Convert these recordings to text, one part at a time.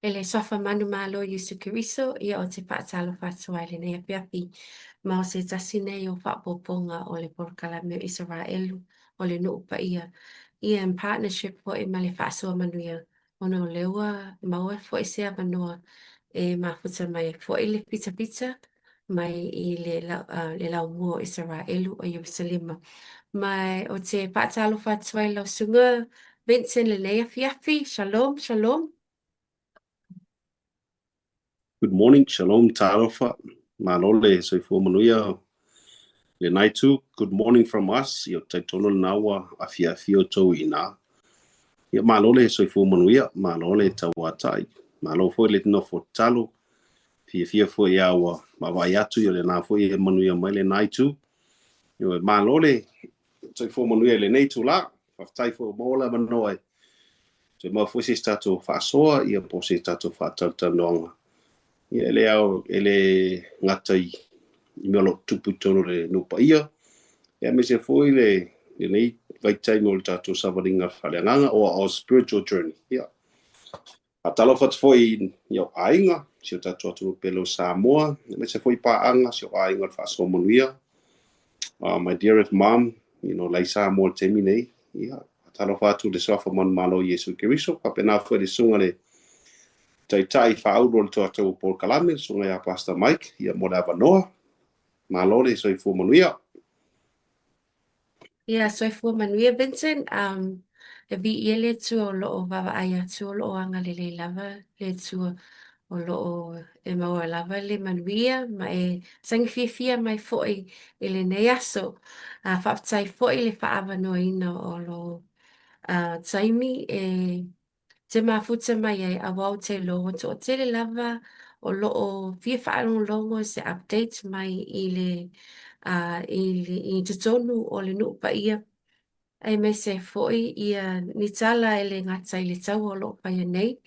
E le suafa manumalo Iesu Keriso, ia o te faatalofa atu ai lenei afiafi ma o se tasi nei o faaopoopoga o le polokalame o Isaraelu o le Nuu Paia. Ia in partnership foi ma le Faasoa Manuia, ona o lea ua maua foi se avanoa e mafuta mai ai foi le fitafita mai i le, le laumua o Isaraelu o Ierusalema. Ma o te faatalofa atu ai lau susuga Vincent lenei afiafi. Shalom, shalom. Good morning, shalom, talofa, malo le soifua manuia lenei itu. Good morning from us. Ia talitonu lena ua afiafi outou i ina. Ia malo le soifua manuia, malo le tauatai, malo foi le nofo tatalo. Fiafia foi ia ua vaavaai atu ia lena foi e manuia mai lenei itu. Ia malo le soifua manuia i lenei itulā. Faafetai foi ua maua le avanoa e toe maua foi se isi tatou faasoa ia po o se tatou faatalatalanoaga. Ia e le ao e le gata i mea o lo o tupu i totonu o le nuu paia, ia aemaise foi le lenei vaitaimi o le tatou savaliga faaleagaga or our spiritual journey. Ia faatalofa atu foi i ou aiga, si o tatou atunuu pele o Samoa, aemaise foi paaga, si o aiga o le Faasoa Manuia. My dearest mom, lai Samoa i le taimi nei. Ia, faatalofa atu i le suafa manumalo o Iesu Keriso, faapena foi le susuga le taitai faaulu o le tatou polokalame, le susuga ia Pastor Mike, ia mo le avanoa. Malo le soifua manuia. Ia, soifua manuia Vincent. E viia le Atua o lo o vaavaai atu, o lo o agalelei lava le Atua, o lo o e maua lava le manuia ma e sagi fiafia mai foi i lenei aso. Faafetai foi le faaavanoaina o lo taimi e te mafuta mai ai aua ou te iloa ua toatele lava o lo o fia faalogologo i se update mai i le, i totonu o le nuu paia aemaise ai foi ia ni tala e le gata i le taua o lo o faia nei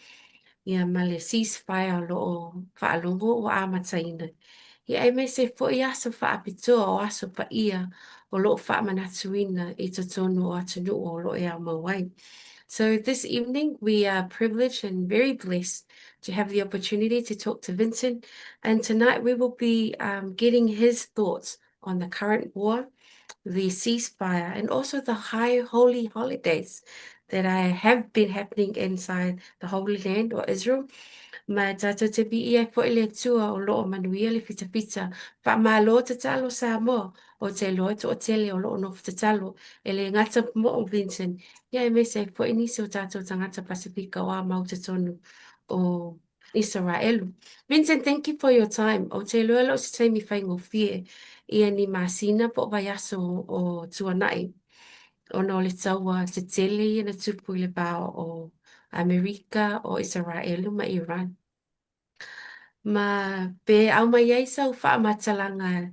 ia ma le ceasefire o lo o faalogo ua amataina. Ia aemaise foi aso faapitoa o aso paia o lo o faamanatuina i totonu o atunuu o lo o e aumau ai. So this evening we are privileged and very blessed to have the opportunity to talk to Vincent, and tonight we will be getting his thoughts on the current war, the ceasefire, and also the high holy holidays that have been happening inside the Holy Land or Israel. Ma tātou te viia ai foi le Atua o lo o manuia le fitafita. Faamalo tatalo Samoa o te iloa e toatele o lo o nofo tatalo e le gata mo o Vincent. Ia aemaise ai foi nisi o tātou tagata Pasifika o a mau totonu o Isaraelu. Vincent, thank you for your time. O te iloa e le o se taimi faigofie ia ni masina po o vaiaso o tuanai ona o le taua tetele ia na tupu i le va o Amerika, o Isaraelu ma Iran. Ma pe aumai ai sau faamatalaga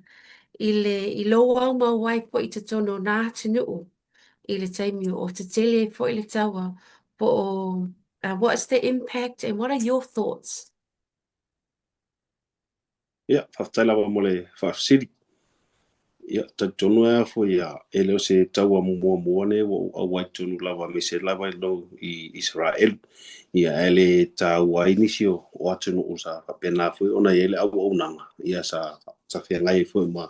i le i lou aumau ai foi i totonu o nā atunuu i le taimi o tetele ai foi le taua po o what's the impact and what are your thoughts? Ia, faafetai lava mo le faafesili. Ia, talitonu lava foi ia, e le o se taua muamua nei ua ou auai tonu lava aemaise lava i lou i Isaraelu. Ia, ae le taua ai nisi o atunuu sa faapena foi ona i ai le auaunaga, ia sa feagai ai foi ma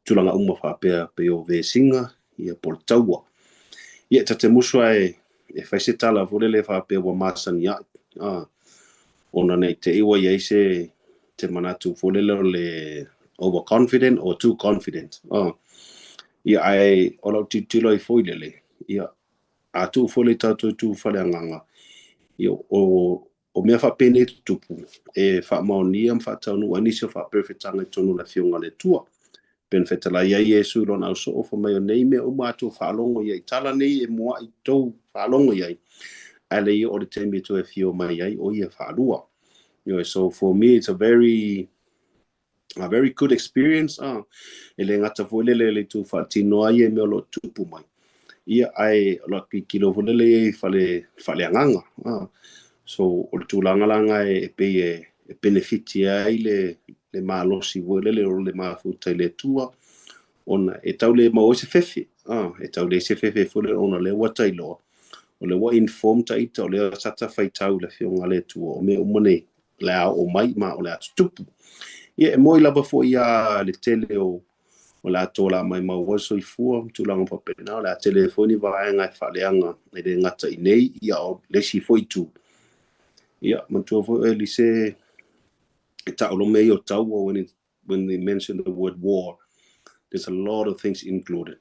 tulaga uma faapea pei o vesiga, ia po o le taua. Ia, ta te musu lava e fai se tala foi lele faapea ua masani ai. Ona nei te i ua i ai se te manatu foi lele o le overconfident or too confident. Ia, ae o lau tilotilo ai foi lele, ia, a tuu foi le tatou itu faaleagaga, ia, o mea faapenei tutupu, e faamaonia ma faataunuu ai nisi o faaperefetaga i totonu o le Afioga a le Atua. Pei ona fetalai ai Iesu i lona ausoo fai mai o nei mea uma a outou faalogo i ai, tala nei e muai tou faalogo i ai, ae le i oo le taimi e toe afio mai ai o ia faalua. So for me it's a very good experience. E le gata foi lele le itu faatino ai e mea o lo o tupu mai. Ia, ae o lau tilotilo foi lele i fale faaleagaga. So o le tulaga la e pei e benefiti ai le malosi foi lele o le mafuta i le Atua ona e tau le maua ai se fefe. E tau le se fefe foi lele ona lea ua tailoa. O le ua inform ita o lea sa ta faitau i le Afioga a le Atua, o mea uma nei o le a oo mai ma o le a tutupu. Ia e moi lava foi ia le tele o latou o le a maumau ai le soifua ma tulaga faapena, o le a tele foi ni vaega e faaleaga e le gata i nei, ia o le isi foi itu. Ia manatua foi oe Elise, e tau loa mea ia o taua, when they mention the word war, there's a lot of things included.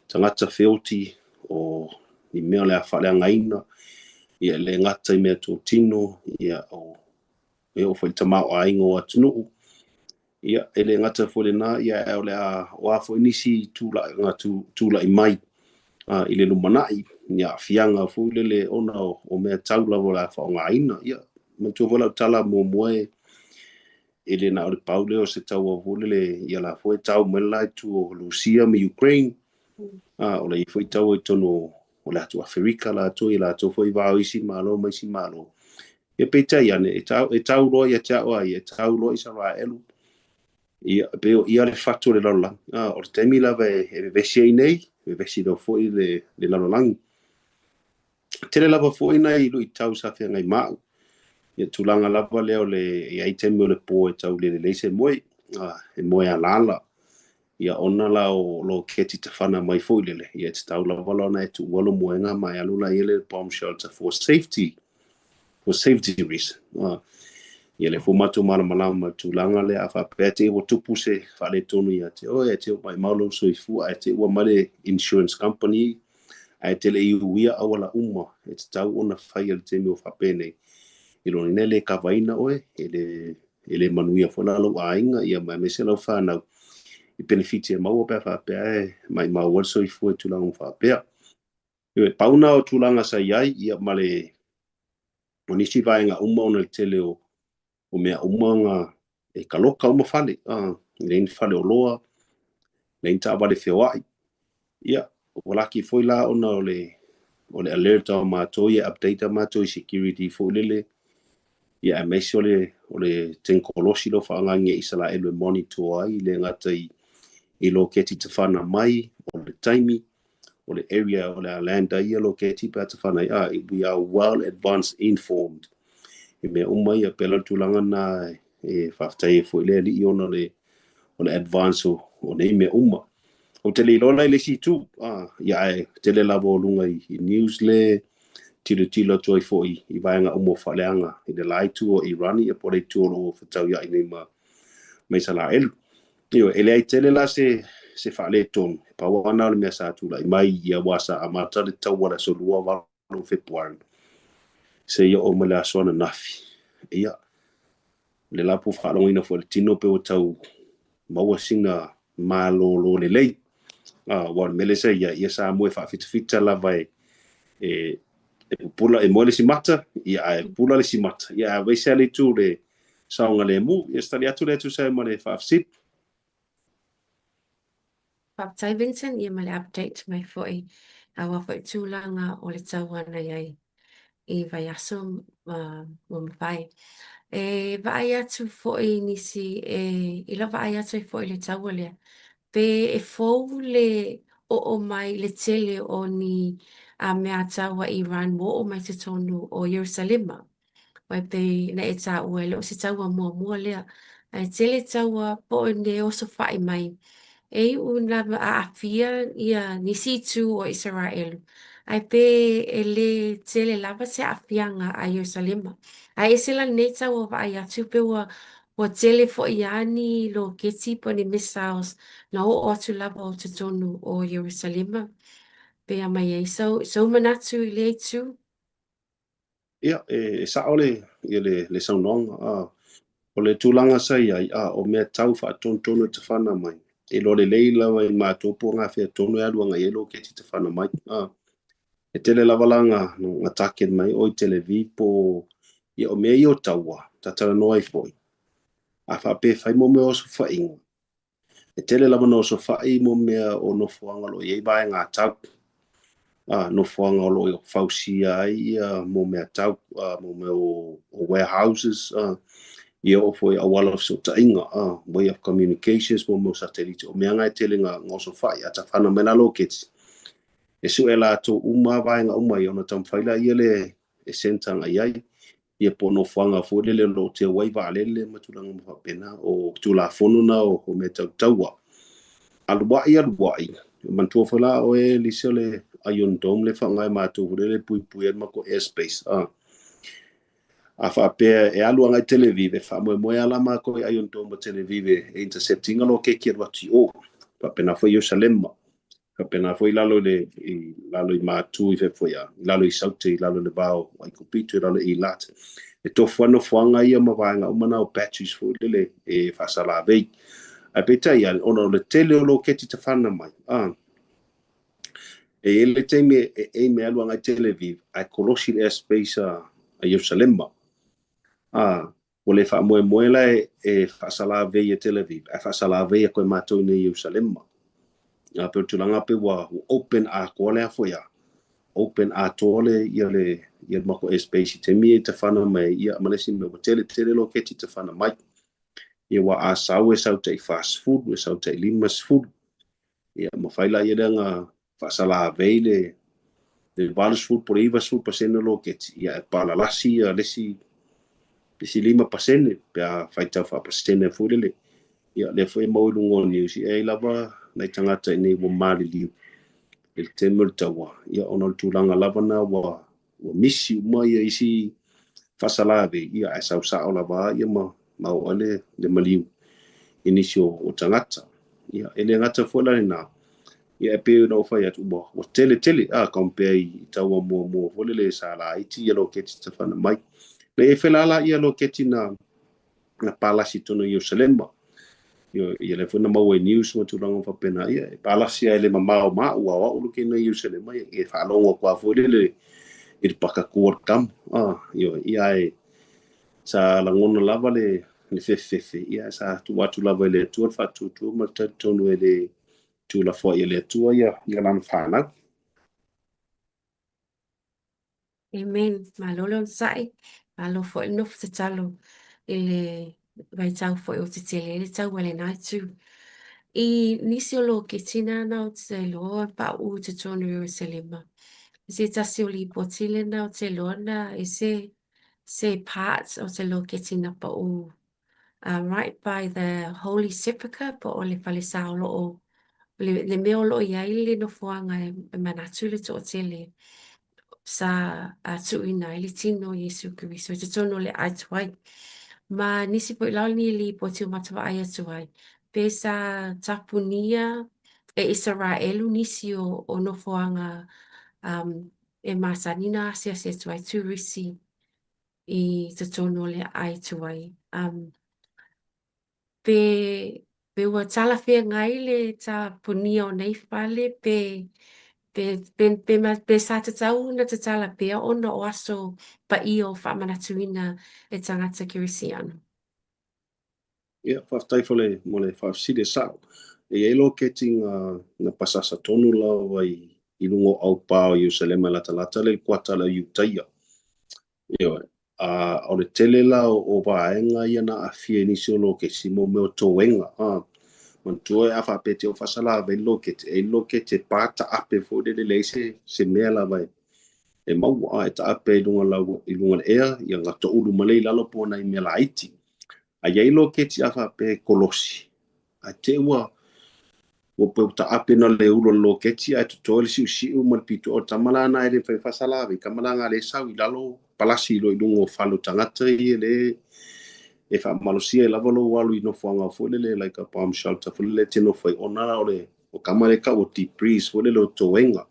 Tagata feoti o ni mea o le a faaleagaina, ia e le gata i mea totino, ia o e oo foi i le tamaoaiga o atunuu. Ia e le gata foi lena, ia e o le a o a foi nisi tulaga tulai mai i le lumanai, ia aafiaga foi lele ona o mea tau lava o le a faaaogaina. Ia manatua foi lau tala muamua e le na o le pau lea o se taua foi lele, ia la foi e tau mai le la itu o Rusia ma Ukraine, o le i foi taua i totonu o le atu Aferika latou i latou foi vao isi malo ma isi malo. Ia peitai ane, e tau loa ia te au a ia, e tau loa Isaraelu, ia pei o ia le fatu o le lalolagi. O le taimi lava e vevesi ai nei, vevesi loa foi le lalolagi. Tele lava foi nai luitau sa feagai ma au. Ia tulaga lava lea o le e i ai taimi o le po e tau le lelei se moe, e moe alaala. Ia ona la o loketi tafana mai foi lele, ia e tatau lava la ona e tuua lou moega ma e alu la i le bomb shelter for safety reason. Ia le foi matou malamalama ma le tulaga lea, a faapea te i ua tupu se faaletonu ia te oe, e te maumau lou soifua, ae te ua mai le insurance company, ae te le i uia auala uma e tatau ona faia i le taimi o faapenei. I lona ina e le kavaina oe, e le manuia foi la lou aiga, ia ma aemaise lau fanau i penefiti e maua pe a faapea e maumau ai le soifua i tulaga uma faapea. Ioe, pau na o tulaga sa i ai, ia ma le o nisi vaega uma ona le tele o mea uma nga e kaloka uma fale, e leai ni fale oloa, leai ni taavale feoai. Ia, ua laki foi la ona o le alert o matou, ia update a matou i security foi lele, ia aemaise o le tekonolosi lea ua faaaogaina e Isaraelu e monitor ai, le gata i loketi tafana mai, o le taimi, o le area o le a land ai ia loketi pe a tafana ai. We are well advanced informed i mea uma ia pei la o le tulaga na e faafetai ai foi i le Alii ona o le advance o nei mea uma. Ou te le iloa la i le isi itu, ia ae tele lava o luga i news le tilotilo atu ai foi i vaega uma o faaleaga i le la itu o Iran, ia po o le itu o lo o fetauiai nei ma Isaraelu. Ioe, e leai tele la se faaletonu, pau lava na o le mea sa tulai mai ia aua sa amata le taua i le aso 28 o Fepuari seia oo mai le aso ananafi. Ia, le la po faalogoina foi i le tino pe ua tau maua sina malolo lelei. Aua o le mea lea sa i ai, ia sa moe faafitafita lava e pupula e moe le isi mata, ia ae pupula le isi mata. Ia ae aemaise lava le itu o le saogalemu. Ia se tali atu lea e tusa ai ma le faafesili. Faafetai Vincent, ia ma le update mai foi aua foi tulaga o le taua na i ai i vaiaso ua mavae. E vaai atu foi nisi e i lau vaai atu ai foi i le taua lea, pe e fou le oo mai le tele o ni mea taua Iran ua oo mai totonu o Ierusalema. Aua e pei na e taua e le o se taua muamua lea. Ae tele taua po o ne osofai mai. E iu lava aafia ia nisi itu o Isaraelu. Ae pe e le tele lava se aafiaga a Ierusalema. Ae ese la lenei taua vaai atu pe ua tele foi lava ni loketi po o ni missiles na oo atu lava o totonu o Ierusalema. Pe a mai ai sou manatu i lea itu. Ia, e sao le, ia le saunoaga. O le tulaga sa i ai, o mea tau faatonutonu e tafana mai. E iloa lelei lava i matou po o gafea tonu e alu agai ai loketi tafana mai. E tele lava la nga target mai o i Tel Aviv po ia o mea ia o taua, tatalanoa ai foi. A faapea e fai mo mea o osofaiga, e tele lava na osofai mo mea o nofoaga o lo o i ai vaega tau. Nofoaga o lo o fausia ai ia mo mea tau, mo mea o warehouses, ia oo foi i auala o fesootaiga, way of communications, mo mea o satellite. O mea na e tele nga osofai, a tafana mai la loketi. E suʻe latou uma vaega uma ia ona taumafai laia lea e centre agai i ai, ia po o nofoaga foi lele o lo o teu ai vaalele ma tulaga uma faapena. O Tulafono na o mea tau taua. Aluaʻi aluaʻi, manatua foi la oe Lisa le Iron Dome le faaaoga e matou foi lele e puipui ai le matou airspace. A faapea e alu agai Tel Aviv, e faamoemoe lava la matou i Iron Dome o Tel Aviv e intercept ina loketi e alu atu i o. Faapena foi Ierusalema. Faapena foi i lalo i le i lalo i Matu i foi a, i lalo i Saute, i lalo i le va o Aikupito, i lalo i Eilat. E tofu lava nofoaga ia ma vaega uma na o batteries foi lele e faasalavei. Ae peitai ane, ona o le tele o loketi tafana mai, e i ai le taimi e aim e alu agai Tel Aviv, ae kolosi le airspace a Ierusalema. Ua le faamoemoe la e faasalavei e Tel Aviv, ae faasalavei atu e matou i inei i Ierusalema. Pei o le tulaga pei ua open atoa le foi a, open atoa le ia le ia le matou airspace i taimi e tafana mai ia ma le isi mea ua tele tele loketi tafana mai. Ia ua a sau e sau tai 40, e sau tai 50. Ia mafai laia lea ona faasalavei le 80 po o le 90% o loketi, ia e palalasi ia le isi 5% pe a faitau faapasene foi lele. Ia lea foi e maua i luga o news, e ai lava nai tagata i inei ua maliliu i le taimi o le taua, ia ona o le tulaga lava na ua misi uma ia isi faasalavei, ia ae sau sao lava ia ma oo ai le maliu i nisi o tagata. Ia e le gata foi la lena, ia e pei ona ou fai atu ua tele tele a compare i taua muamua foi lele sa laiti ia loketi tafana mai. Le e fela la ia loketi na palasi tonu i Ierusalema. Ia le foi na maua i news ma tulaga faapena, ia e palasi ai le mamao ma ua au le kena i Ierusalema, ia e faalogo atu lava foi lele i le pakatua o le kama. Ia e sa lagona lava le fefefe, ia sa tuu atu lava i le Atua le faatuatua ma le talitonu e le tulafoai e le Atua ia lana fanau. Amen. Malo le onosai, malo foi le nofo tatalo i le vaitau foi o tetele ai le taua i lena itu. I nisi o loketi nana o te iloa paʻu i totonu o Ierusalema. Se tasi o lipoti lena o te iloa na e se parts o te loketi na paʻu right by the Holy Sepulchre po o le falesa o loo le mea o loo iai le nofoaga e manatu le toatele sa tuuina ai le tino o Iesu Keriso i totonu o le aai tuai. Ma nisi foi la o ni lipoti o matou vaai atu ai, pe sa tapunia e Isaraelu nisi o nofoaga e masani na asiasi atu ai turisi i totonu o le aai tuai. Pe ua talafeagai le tapunia o nei fale pe sa tatau na tatala pea ona o aso paia o faamanatuina e tagata kerisiano. Ia, faafetai foi mo le faafesili e sao. E i ai loketi na pasasa tonu lava i luga o aupā o Ierusalema e latalata le kuata le o Iutaia. Ioe. O le tele la o vaega ia na aafia i nisi o loketi mo mea o toega. Manatua e a faapea te o faasalavei le loketi, e i le loketi e pa taape foi lele leai se mea lava e maua. E taape i luga i luga le ea, ia na toulu ma le i lalo po o nai mea laiti. A i ai loketi a faapea e kolosi, ae te ua pe taape na le ulo le loketi ae totoe le siusiu ma le pito o tama la na e le mafai faasalavei, tama la na le sau i lalo palasi i lo i luga o fale o tagata ia le e faamalosia ai lava lou alu i nofoaga foi lele like a bomb shelter foi lele e te nofo ai ona o le o kama le kau o debris foi lele o toega.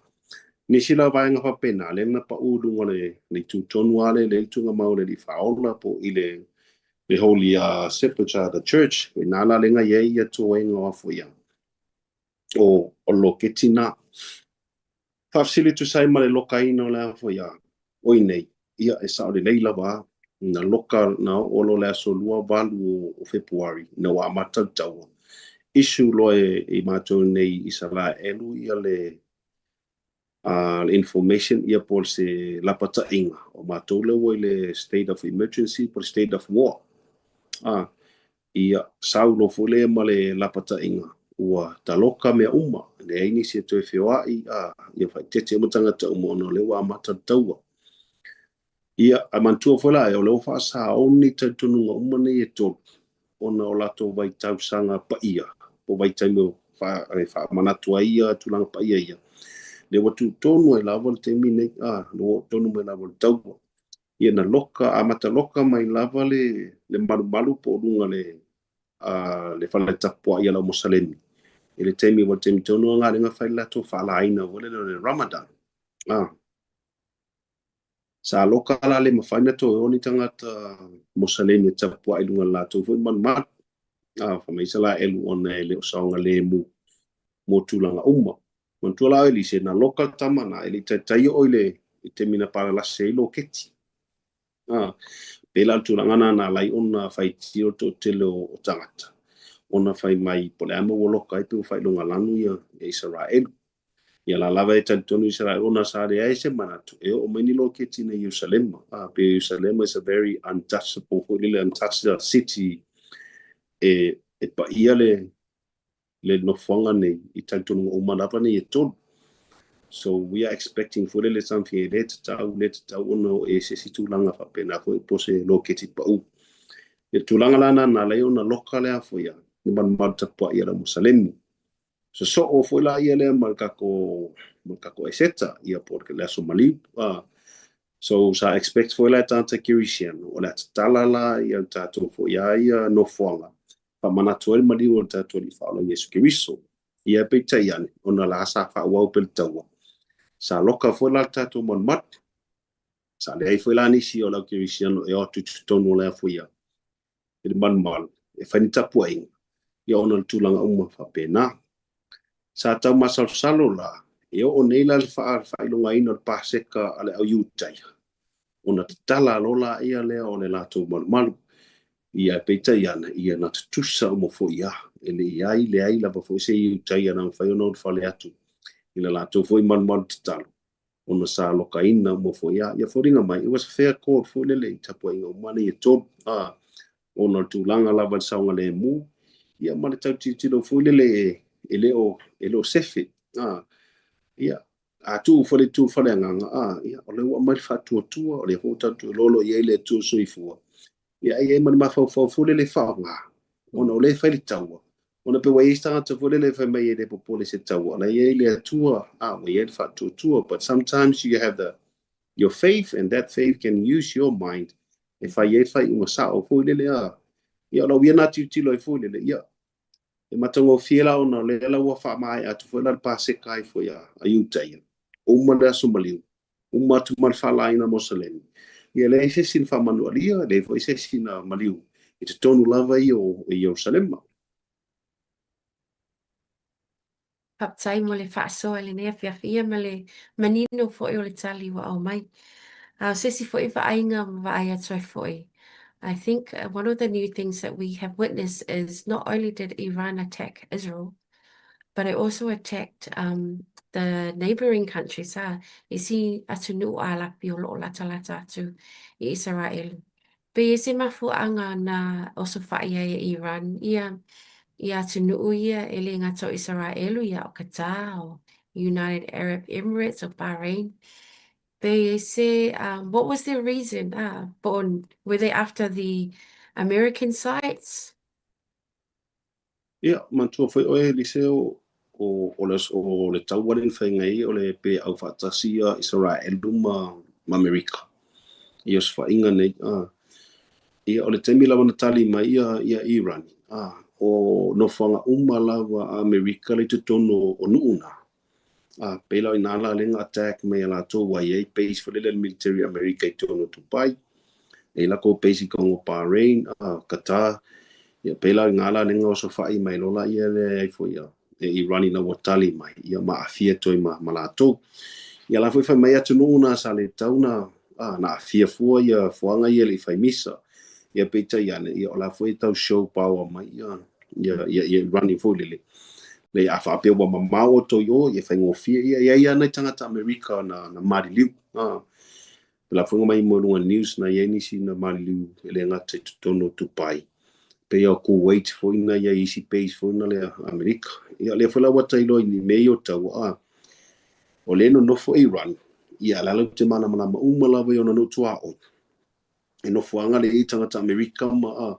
Nisi la vaega faapena lea na pau i luga o le itu tonu lava lea le tuugamau o le Alii Faaola po i le Holy Sepulchre, the church, i nā la lenga i ai ia toega o afo ia o loketi na. Faafesili tusa ai ma le lokaina o le afo ia o i nei, ia e sao lelei lava na loka na oo loa le aso 28 o Fepuari ina ua amata le taua. Issue loa e matou nei i Isaraelu ia le information ia po o se lapataiga o matou lea ua i le state of emergency po o le state of war. Ia sau loa foi lea ma le lapataiga Ua taloka mea uma, leai nisi e toe feoai, a ia faaeteete uma tagata uma ona o lea ua amata le taua. Ia, ae manatua foi la, o lea ua faasaoni talitonuga uma nei e tolu, ona o latou vaitausaga paia, po o vaitaimi e faamanatu ai ia tulaga paia ia. Lea ua tutonu ai lava le taimi nei, a, ua oo tonu mai lava le taua. Ia na loka, amata loka mai lava le malumalu po o luga le fale tapuai a le au Mosalemi. I le taimi, ua taimi tonu lava lea na fai le latou faalaina foi lele o le Ramadan. Sa loka la le mafai ona toe o ni tagata Mosalemi e tapuai i luga o le latou foi malumalu. Fai mai Isaraelu ona e le o saogalemu mo tulaga uma. Manatua la o Elise, na loka le tama na, e le i taitai oo i le taimi na palalase ai loketi. Pei la o le tulaga lena na ala ai ona faitio le toatele o tagata, ona fai mai po o le a mea ua loka ai pe ua faailogalanu ia Isaraelu. Ia la lava e talitonu Isaraelu ona sa leai se manatu e oo mai ni loketi na Ierusalema. Pe Ierusalema is a very untouchable foi lele, untouched city e paia le nofoaga nei i talitonuga uma lava nei e tolu. So we are expecting foi lele something e le tatau ona o e se isi tulaga faapena foi po o se loketi pau. I le tulaga la na na ala ai ona loka lea foi ia le malumalu tapuai a le au Mosalemi. Sosoo foi la ia lea ma le tatou Eseta ia po o le aso maliu. So sa expect foi la e tagata Kerisiano o le a tatala la ia le tatou foi a ia nofoaga faamanatu ai le maliu o le tatou Alii Faaola Iesu Keriso. Ia peitai ane, ona la sa faaauau pea le taua. Sa loka foi la le tatou malumalu. Sa leai foi la nisi o le au Kerisiano e o atu i totonu o le afu ia i le malumalu e fai ni tapuaiga, ia ona o le tulaga uma faapena. Sa tau masalosalo la, e oo nei la le faailogaina o le Paseka a le au Iutaia, ona tatala loa laia lea o le latou malumalu. Ia peitai ane, ia na tutusa uma foi ia, e le i ai leai lava foi se Iutaia na mafai ona ulufale atu i le latou foi malumalu tatalo, ona sa lokaina uma foi ia. Ia foliga mai, it was a fair call foi lele i tapuaiga uma nei e tolu, ona o le tulaga lava i le saogalemu, ia ma le tau tilotilo foi lele e le o sefe. Ia, a tuu foi le tu faleagaga, ia, o lea ua aumai le faatuatua, o lea foi ua tatou iloa i ai le Atua soifua. Ia, e i ai ma le mafaufau foi lele faaaoga, ona o lea e fai le taua, ona pe ua i ai se tagata foi lele e fai mai e le popole se taua, o la e i ai le Atua, ua i ai le faatuatua. But sometimes you have your faith and that faith can use your mind e fai ai faaiuga sao foi lele a. Ia, o lau ia na tilotilo ai foi lele, ia, e matagofie la ona o lea la ua faamaea atu foi la le Paseka ai foi a Iutaia. Uma le aso maliu, uma atu ma le faalaina Mosalemi. Ia leai se isi na faamanualia, leai foi se isi na maliu i totonu lava ia o Ierusalema. Faafetai mo le faasoa i lenei afiafi ia ma le manino foi o le tali ua aumai. A o se isi foi vaaiga ma vaai atu ai foi. I think one of the new things that we have witnessed is not only did Iran attack Israel, but it also attacked the neighboring countries, isi atunuu Arapi o loo latalata atu i Israel. Pe i se mafuaaga na osofai ai e Iran ia atunuu ia e le gata o Isaraelu ia o Qatar o United Arab Emirates o Bahrain. Pe i se, what was their reason? Po were they after the American sites? Ia, manatua foi oe Eliseo o le taua lea na faiga ai o le pe aufaatasi ia Isaraelu ma Amerika. Ia osofaiga nei. Ia, o le taimi lava na tali mai ia Iran, o nofoaga uma lava a Amerika le i totonu o nuu na. Pei la o ina la lea na attack mai a latou ua i ai base foi lele le military Amerika i totonu o Dubai. E i lakou base i totonu o Bahrain, Qatar. Ia pei la o ina la lea na osofai mai loa la ia lea ai foi ia e Iran ina ua tali mai, ia ma aafia atu ai ma latou. Ia la foi fai mai atunuu na sa le tatau na aafia fua ia fuaga ia e le i fai misa. Ia peitai ane, ia o la foi e tau show power mai ia Iran foi lele. Le a faapea ua mamao outou i o, ia faigofie ia ia ia nai tagata Amerika na maliliu. Pela foi mai mo luga news na i ai nisi na maliliu e le gata i totonu o Dubai. Pei o Kuwait foi na ia isi base foi na lea Amerika. Ia, o lea foi la ua tailoa i ni mea ia o taua, o lea e nonofo Iran, ia, la latou te malamalama uma lava i ona nuu tuaoi. E nofoaga le i tagata Amerika ma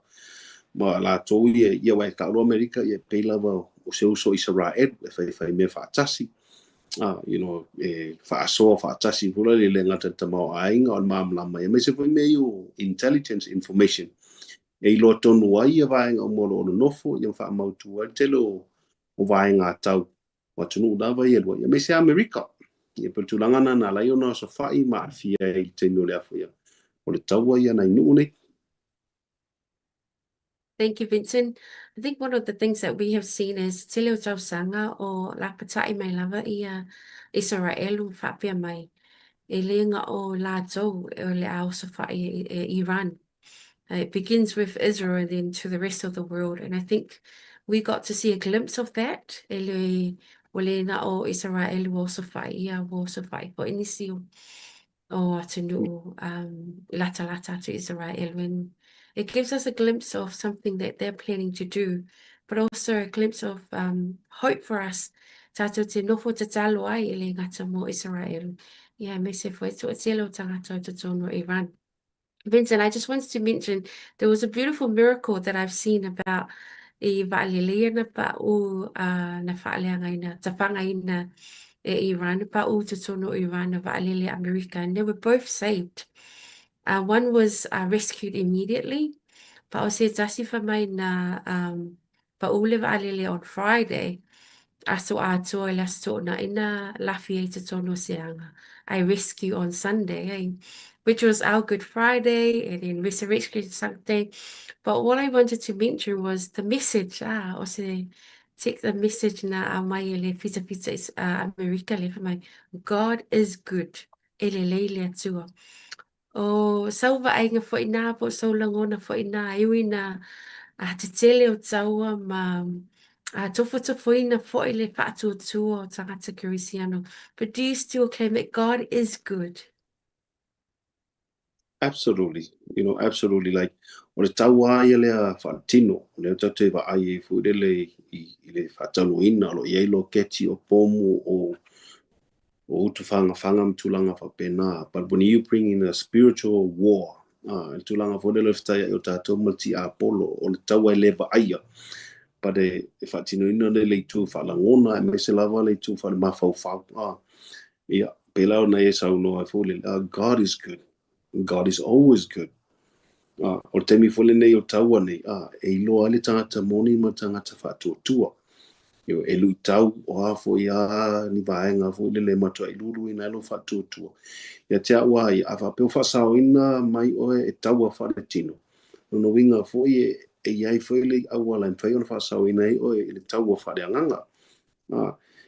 latou ia, ia aua e tau loa Amerika, ia e pei lava o se uso Isaraelu e faifai mea faatasi. E faasoa faatasi foi la le gata i le tamaoaiga o le malamalama, aemaise foi mea ia o intelligence information. E iloa tonu ai ia vaega uma o lo o nonofo, ia ma faamautu ai le tele o vaega tau o atunuu lava ia e lua, aemaise Amerika. Ia po o le tulaga lena na ala ai ona osofai ma aafia ai i le taimi o le afu ia, o le taua ia nai nuu nei. Thank you, Vincent. I think one of the things that we have seen is tele o tausaga o lapatai mai lava ia Isaraelu faapea mai. E le na o latou o le a osofai e Iran. It begins with Israel and then to the rest of the world. And I think we got to see a glimpse of that. E le, o le na o Isaraelu o osofai ia o osofai po nisi o atunuu latalata atu Israel. And it gives us a glimpse of something that they're planning to do, but also a glimpse of hope for us. Tātou te nofo tatalo ai e le gata mō Israel. Ia, me se foi toatele o tagata o totonu o Iran. Vincent, I just wanted to mention there was a beautiful miracle that I've seen about i vaalele na pa'u na faaleagaina, tafagaina e Iran, pa'u totonu o Iran na vaalele Amerika, and they were both saved. One was rescued immediately, pa o se tasi fa mai na pa'u le vaalele on Friday, aso atoa i le aso to'ona'i na lafi ai totonu o se aga. I rescue on Sunday, eh? Which was our Good Friday and then Resurrection Sunday. But what I wanted to mention was the message, o se take the message na a mai e le fitafita Amerika le mai, God is good. E lelei le Atua. O sau vaaiga foi nā po o sau lagona foi nā e ui na a tetele o taua ma a tofotofoina foi le faatuatua o tagata Kerisiano. But do you still claim that God is good? Absolutely. Absolutely. Like, o le taua ia lea faatino, o lea tatou vaai ai foi lele i le faataunuuina, o lo o i ai loketi o pomu o utu fagafaga ma tulaga faapena. But when you bring in a spiritual war, le tulaga foi lele o le fetaiai o tatou ma le tiapolo, o le taua e le vaaia. But e faatinoina le le itu faalagona, aemaise lava le itu faalemafaufau. Ia, pei la ona e saunoa ai foi lele, God is good. God is always good. O le taimi foi lenei o taua nei, e iloa ai le tagata moni ma le tagata faatuatua. E luitau o a foi a ni vaega foi lele e matuai luluina ai lou faatuatua. Ia te au lava ia, a faapea ua faasaoina mai oe e taua faaletino, lona uiga foi e i ai foi le auala e mafai ona faasaoina ai oe i le taua faaleagaga.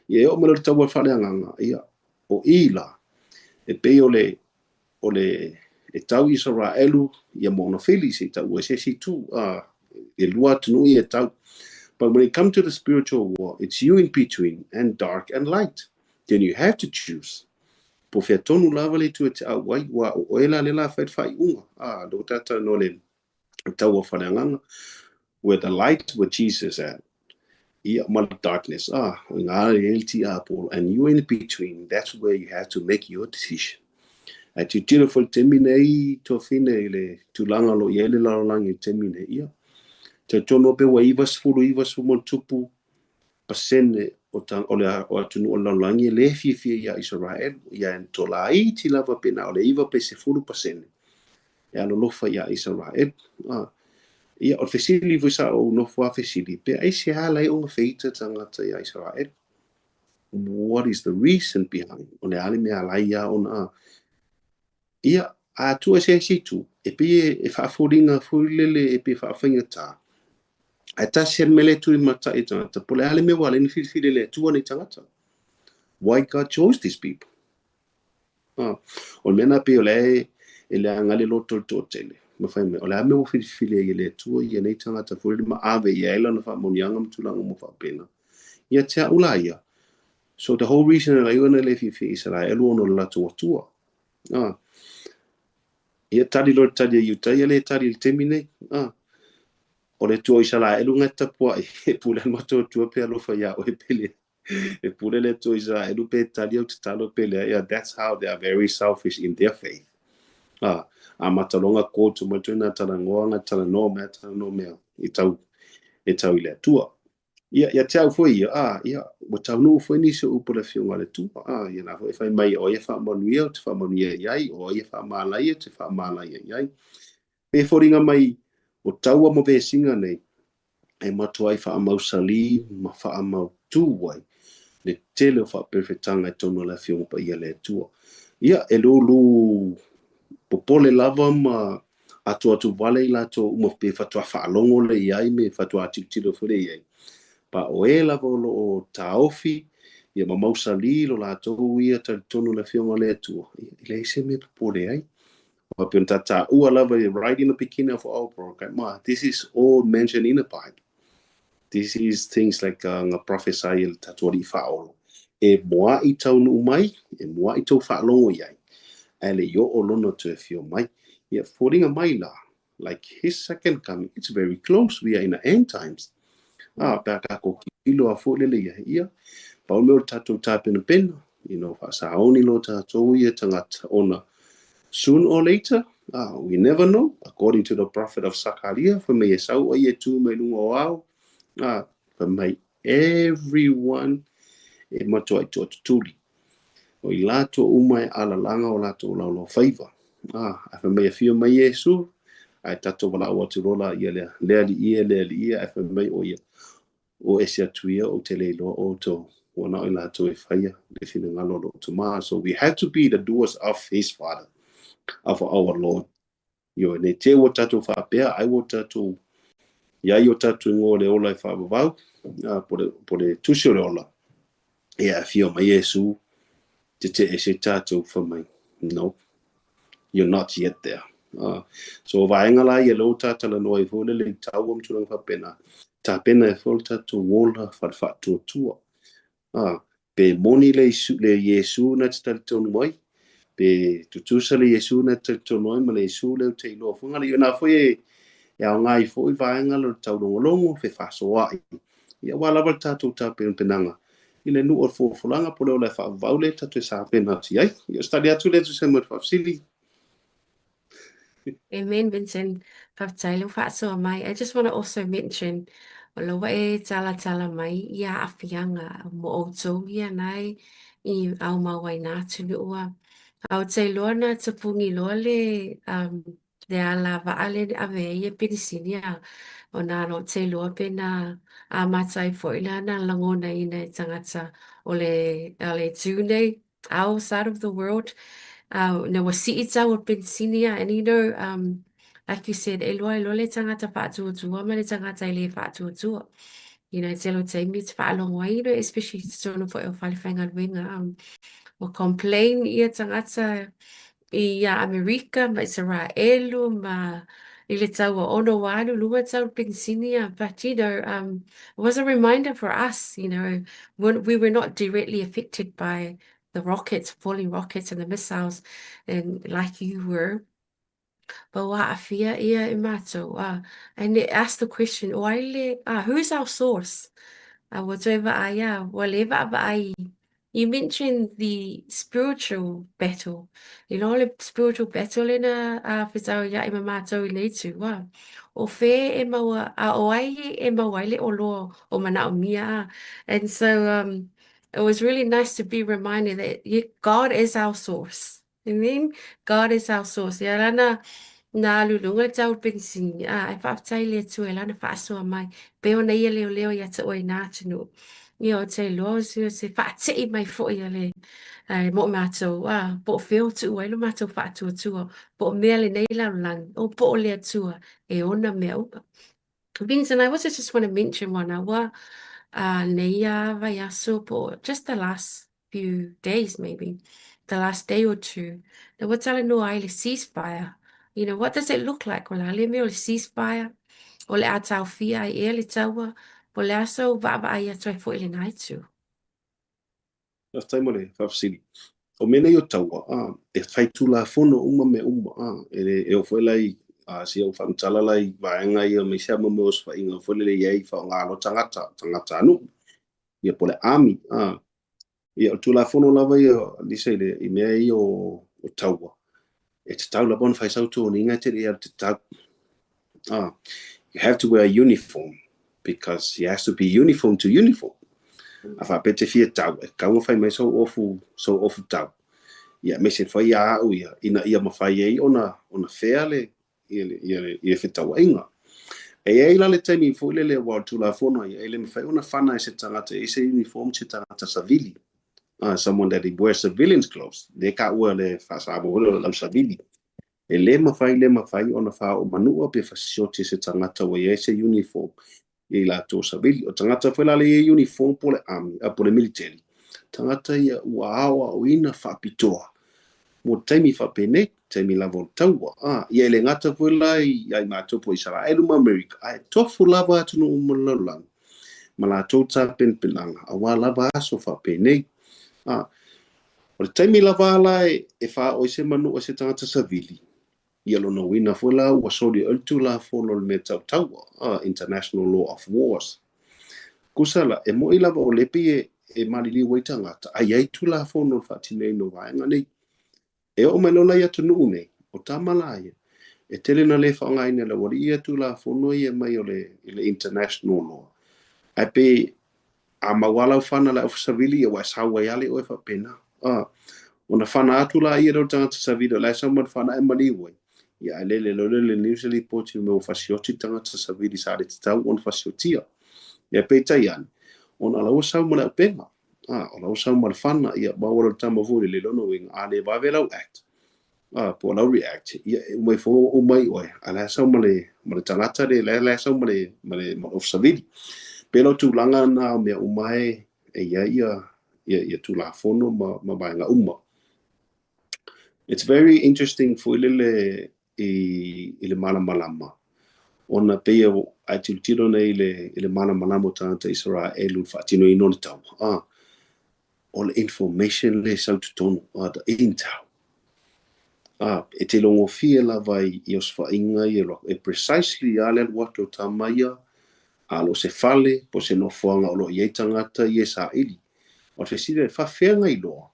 Ia e oo mai loa i le taua faaleagaga, ia, o i la, e pei o le e tau Isaraelu ia ma ona fili se i taua i se isi itu, e lua atunuu ia e tau. But when it comes to the spiritual war, it's you in between and dark and light. Then you have to choose. Po fea tonu lava le itu e te au ai, ua o oe la le la fai le faaiuga. Lo tātou no le taua faaleagaga, where the light, where Jesus at, ia ma le darkness, o ngā le tiapolo, and you in between, that's where you have to make your decision. Ae tilotilo foi i le taimi nei, tuafine, i le tulaga o lo o i ai le lalolagi i le taimi nei, ia. Talitonu pe ua 99%, o le o atunuu o le lalolagi e le fiafia ia Israel, ia e tolaiti lava pe na o le 9 pe 10% e alolofa ia Israel. Ia, o le fesili foi sa ou nofo a fesili, pe aisea ala ai ona feita tagata ia Israel? What is the reason behind? O le a le mea ala ai ia ona ia, a tua se isi itu, e pei e faafoliga foi lele e pei e faafaigata. Ae tasi le mea le tui matai tagata, po o le a le mea ua ala ai ona filifili e le Atua nei tagata. Why God chose these people? O le mea na pei o le e leaga le loto o le toatele. Ma fai mai, o le a mea ua filifili ai e le Atua ia nei tagata foi lele ma ave i ai lana faamanuiaga ma tulaga uma faapena. Ia te au la ia. So the whole reason e ala ai ona le fiafia Israel ona o le latou Atua. Ia tali loa le tali a Iuta, ia le tali i le taimi nei. O le Atua o Isaraelu na e tapuaʻi e pule le matou Atua pe alofa iā ʻoe pe leai. E pule le Atua o Isaraelu pe tali au tatalo pe leai. Yeah, that's how they are very selfish in their faith. Ah, amata loa ona quote mai ituaiga talanoa na talanoa mai talanoa mea i tau e tau i le Atua. Ia, ia te au foi ia, ah, ia, ua taunuu foi nisi o upu a le Afioga a le Atua. Ah, ia na foi e fai mai, o ai e faamanuia, ou te faamanuia i ai, o ai e faamalaia, ou te faamalaia i ai. E foliga mai o taua ma vesiga nei e matuai faamausalī ma faamautū ai le tele o faaperefetaga i totonu o le Afioga Paia a le Atua. Ia, e lūlū popole lava ma atuatu vale i latou uma pe faatoa faalogo lea i ai me faatoa tilotilo foi lea i ai. Pa o e lava o lo o taofi ia ma mausalī lo latou ia talitonu i le Afioga a le Atua, ia, e leai se mea e popole ai. Aua pei ona ta taua lava right in the beginning of our program, ma, this is all mentioned in the Bible. This is things like nga prophesy e le tatou Alii Faaolo. E muaʻi taunuu mai, e muaʻi tou faalogo i ai, ae le i oo lona toe afio mai. Ia foliga mai la, like his second coming, it's very close, we are in the end times. Ah, pe a tatou tilotilo a foi lele i ai, ia, pau le mea o le tatou tapenapena, faasaoni lo tatou ia tagata ona soon or later, ah, we never know, according to the prophet of Sakaria, fai mai e sau ai e tu mai luga o ao, ah, fai mai everyone e matuai toatutuli. O i latou uma e alalaga o latou laulaufaiva. Ah, ae fai mai afio mai Iesu, ae tatou valaau atu loa laia lea, le Alii e, le Alii e, ae fai mai o ia, o ese atu ia, ou te le iloa outou, ua na o i latou e faia le finagalo o lou Tama. So we have to be the doers of his Father, of our Lord. Ioe, ne i te ua tatou faapea, ai ua tatou i ai o tatou igoa o le ola e faavavau, po le tusi o le ola, e afio mai Iesu, tetee se tatou fai mai, no, you're not yet there. So o vaega la ia lea ua ta talanoa ai foi lele i taua ma tulaga faapena, tapena ai foi le tatou ola faale-faatuatua. Pe moni le, le Iesu na te talitonu ai, pe tutusa le Iesu na te talitonu ai ma le Iesu lea ou te iloa foi. Ngana, na foi e, e aoga ai foi vaega lea o le taulogologo, fefaasoaʻi. Ia aua lava le tatou tapenapenaga i le nuu o le folafolaga po o le ola e faavavau lea tatou e sapena atu i ai. Ia, o se tali atu lea e tusa ai ma le faafesili. Amen, Vincent. Faafetai lou faasoa mai. I just want to also mention, o la ua e talatala mai ia aafiaga mo outou ia nae i aumau ai nā atunuu a. A ou te iloa na tupugi loa le, le ala vaa lea na ave ai e penisini a o nā ou te iloa pe na amata ai foi la na lagonaina e tagata o le, o le itu nei our side of the world. Na ua sii tau o le penisini a, and like you said, e loa e loa le tagata faatuatua ma le tagata e le faatuatua. Tele o taimi e te faalogo ai, especially i totonu foi o fale faigaluega. Ua complain ia tagata i ia Amerika ma Isaraelu ma i le tau o ono ua alu luga tau le penisini a, but it was a reminder for us, when we were not directly affected by the rockets, falling rockets and the missiles, and like you were. But ua aafia ia e mātou. And it asked the question, o ai le, who's our source? Ua toe vaai a, ua le vaavaai. You mentioned the spiritual battle. Le spiritual battle le na whetau ia i ma mātou i le itu. Wa. O whē e maua, a o ai e maua ai le oloa o manao mia a. And so it was really nice to be reminded that God is our source. Amen. God is our source. Ia lana na alu luga le tau penisini. A, e faafetai le Atua e lana faasoa mai. Pe ona ia leoleo ia te oe nā atunuu. Ia o te iloa o se, se faatei mai foi a le e, mo mātou. A, po o fea o tuu ai lo mātou faatuatua. Po o mea lenei lalolagi. O po o le Atua e ona mea uma. Vincent, I also just want to mention one. Ua nei a vaiaso po just the last few days maybe, the last day or two, na ua talanoa ai le ceasefire. What does it look like? O le a le mea o le ceasefire? O le a taofia ai ea le taua? Po o le a sau vaavaai atu ai foi i lena itu? Faafetai mo le faafesili. O mea nei o taua, e whai tulafono uma mea uma, e, le, e o foi la i A si ou faamatala la i vaega ia aemaise lava mo mea o osofaiga foi lele e i ai faaaoga loa tagata, tagatanuu, ia po o le army. A. Ia, o le Tulafono lava ia, Lisa, i le i mea ia o taua, e tatau lava ona fai sau toniga e te le i alu i te tau. A. You have to wear a uniform because you has to be uniform to uniform. A faapea e te fia tau, e tatau ona fai mai sou ofu, sou ofu tau. Ia, aemaise foi ia au ia, ina ia mafai ai ona fea le, ia le, ia le, ia le fetauaiga. E i ai la le taimi foi lele aua o le Tulafono ia, e le mafai ona fana e se tagata e se uniform se tagata savili. Someone that wears civilian's clothes. Le taua le faa-Samoa foi lele o le ausavili. E le mafai, le mafai ona faaoo manua pe fasioti e se tagata ua i ai se uniform i latou savili. O tagata foi la lea e i ai uniform po o le army, po o le military, tagata ia ua aoaoina faapitoa mo taimi faapenei, taimi lava o le taua. A, ia e le gata foi la ia i matou po o Isaraelu ma Amerika, ae tofu lava atunuu uma o le lalolagi ma latou tapenapenaga aua lava aso faapenei. A, o le taimi lava la e faaoo ai se manua e se tagata savili, ia lona uiga foi la ua soli ai le Tulafono o le mea tau taua, International Law of Wars. Tusa la, e moni lava o lea pei e maliliu ai tagata, ae i ai Tulafono o le faatinoina o vaega nei. E oo mai loa la i atunuu nei, o tama la ia, e tele na le faaaogaina e le aualii ia Tulafono ia mai o le, i le International Law. Ae pei a mau lava lau fana i le aufasavili, ia ua e sau ai lava le oe faapena. A, ona fana atu la ia lea o le tagata savili o la e sau ma le fana ae maliu ai, ia ae lele loa le news lipoti mea ua fasioti le tagata savili sa le tatau ona fasiotia. Ia peitai ane, ona o la ua sau ma le auupega. A, o la ua sau ma le fana, ia maua loa le tama foi lele, lona uiga, a le vave lau act, a, po o lau react, ia e uma ifo ua uma ai oe, a o la e sau ma le, ma le tagata le, la e sau ma le, ma le, ma le aufasavili. Pei la o tulaga na o mea uma e i ai ia, ia, ia Tulafono ma vaega uma. It's very interesting foi lele i le malamalama, ona pei a e tilotilo nei i le malamalama o tagata Isaraelu i le faatinoina o le taua, a, o le information lea e sau i totonu, a, the intel. A, e te iloagofie lava i osofaiga ia, e precisely lava le alu atu o tama ia, a o lo o se fale, po o se nofoaga o lo o i ai tagata ia e saili. O le fesili, e faapefea ona iloa?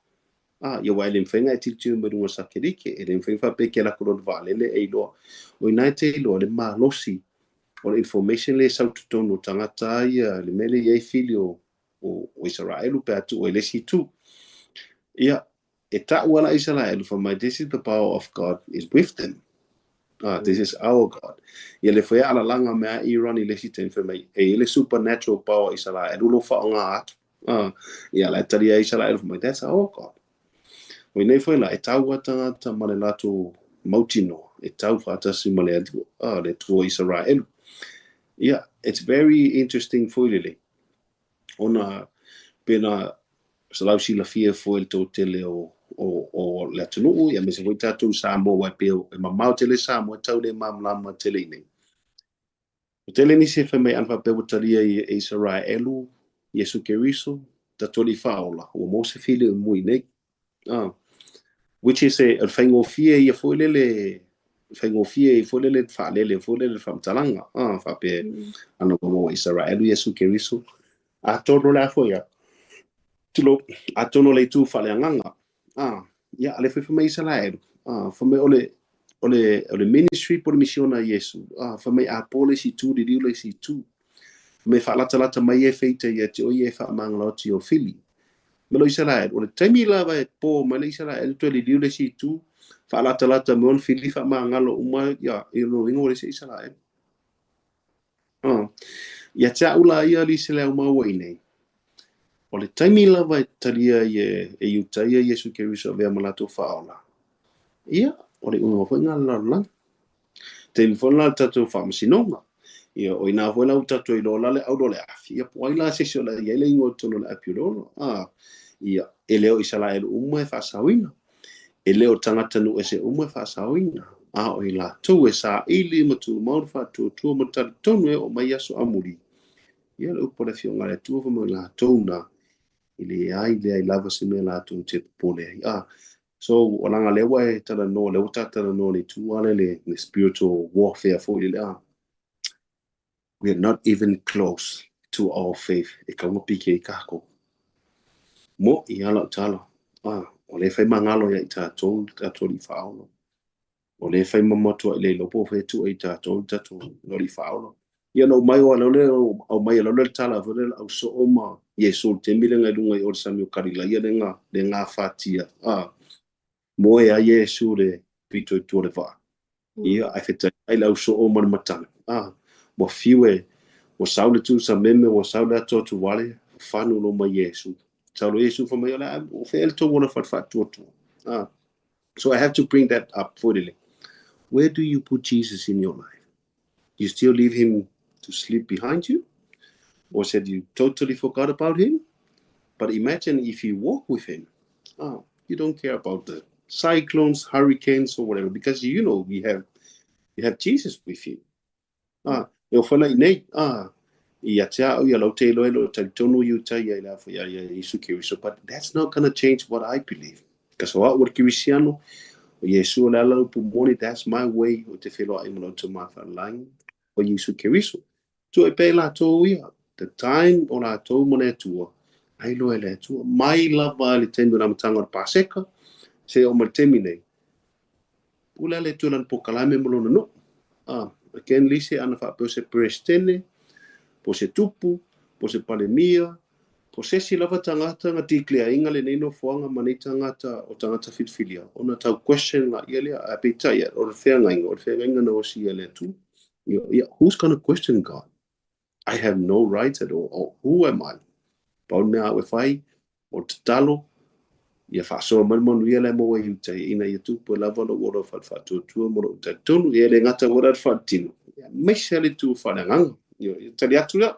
A, ia aua e le mafai ona e tilotilo mai luga o le satelite, e le mafai ona faapea e te alu atu loa i le vaalele e iloa. O i ina e te iloa le malosi o le information lea e sau i totonu o tagata ia, le mea lea e i ai fili o Isaraelu pe a tuu ai i le isi itu. Ia, e ta'u lava la Isaraelu fai mai, this is the power of God is with them. Ah, this is our God. Ia lea foi e alalaga mai a Iran i le isi taimi fai mai, e i ai le supernatural power Isaraelu o lo o faaaoga atu. Ah, ia la e talia ai Isaraelu fai mai, that's our God. O inei foi la, e tau a tagata ma le latou mautinoa, e tau faatasi ma le Atua, ah, le Atua o Isaraelu. Ia, it's very interesting foi lele, ona pena se lau silafia foi le toatele o le atunuu, ia aemaise foi tatou i Samoa, aua e pei e mamao tele Samoa, e tau le malamalama tele i inei. Ua tele nisi e fai mai ana faapea ua talia e Isaraelu Iesu Keriso, tatou Alii Faaola, ua maua se filemu i inei. Ah, which is a, o le faigofie ia foi lele, faigofie foi lele faalele foi lele faamatalaga. Ah, faapea ana ua maua e Isaraelu Iesu Keriso. Atonu o le a foi ia, tulou, atonu o le itu faaleagaga. Ah, ia, a lea foi fai mai Isaraelu. Ah, fai mai o le, o le, o le ministry po o le misiona a Iesu. Ah, fai mai a po le isi itu, liliu le isi itu. Fai mai faalatalata mai e feita ia te oe ia e faamagalo atu i ou fili. Ma lo Isaraelu, o le taimi lava e po mai le Isaraelu toe liliu le isi itu, faalatalata mai ona fili faamagalo uma ia, i lona uiga ua leai se Isaraelu. Ah, ia te au la ia Lisa le au maua i nei, o le taimi lava e talia ai e Iutaia Iesu Keriso avea ma latou faaola, ia, o le iuga foi lena o le lalolagi. Taimi foi lena o le tatou faamasinoga. Ia, o ina foi la ua tatou iloa la le auro o le afi, ia po o ai la se isi o le i ai le igoa i totonu o le api o le ola. Ah, ia, e le o Isaraelu uma e faasaoina. E le o tagatanuu ese uma e faasaoina, a o i latou e saili ma tumau le faatuatua ma talitonu e oo mai aso amuli. Ia, le upu a le Afioga a le Atua fai mai o latou na, e leai leai lava se mea latou te popole ai. Ah, So, o laga lea ua e talanoa, lea ua ta talanoa i le itu lava lea le spiritual warfare foi lele a. We are not even close to our faith e tatau ona piki ai tatou. Mo'i lava lau tala, a, o lea e fai magalo ia i tatou le tatou Alii Faaola. O lea e fai ma matuai le iloa po o fea e tuu ai i tatou le tatou Alii Faaola. Ia na ou mai o lea aumai e le tala foi lea le ausoo ma Iesu i le taimi lea i luga i o le sami o Kalilaia lea le gafatia. A, moe ai Iesu le pito i tua o le vaa. Ia, ae fetai le ausoo ma le matagi. A, ua fiu e, ua sau le tusameme, ua sau le atoa tuale, fanu lo mai Iesu. Sau lo Iesu fa mai, o le a, o fea le tou ola faatuatua. A, so I have to bring that up for le. Where do you put Jesus in your life? You still leave him to sleep behind you? Or said you totally forgot about him? But imagine if you walk with him. Oh, you don't care about the cyclones, hurricanes, or whatever, because you know we have you have Jesus with you. Ah, e o whana i nei, ah, i a te au, ia lau te iloa lo talitonu i uta ia i la ia ia Isu Keriso, but that's not going to change what I believe. Because o au o le Kirisiano, o Iesu o le ala upu moni, that's my way o te wheloa i ma lau te mawhalangi o Isu Keriso. Tu e pe latou ia, the time o latou mo le Atua, ai loa e le Atua, mai lava le taimi o le amataga o le Paseka, se o ma le taimi nei, pule le Atua lana polokalame ma lona nuu. Ah, again, lise ana faapea o se Peresetene, po se tupu, po se palemia, po se isi lava tagata na declare-ina lenei nofoaga ma nei tagata o tagata filifilia, ona tau question laia lea, ae peitai o le feagaiga, o le feagaiga na osia e le Atua. Ia, who's gonna question God? I have no rights at all. Oh, who am I? Pau le mea au e fai, o tatalo, ia faasoa mai le manuia la e maua i uta ina ia tupu e lava lou ola faatuatua ma lou talitonu, ia e le gata foi la le faaletino, aemaise lava le itu faaleagaga. Ia tali atu lea.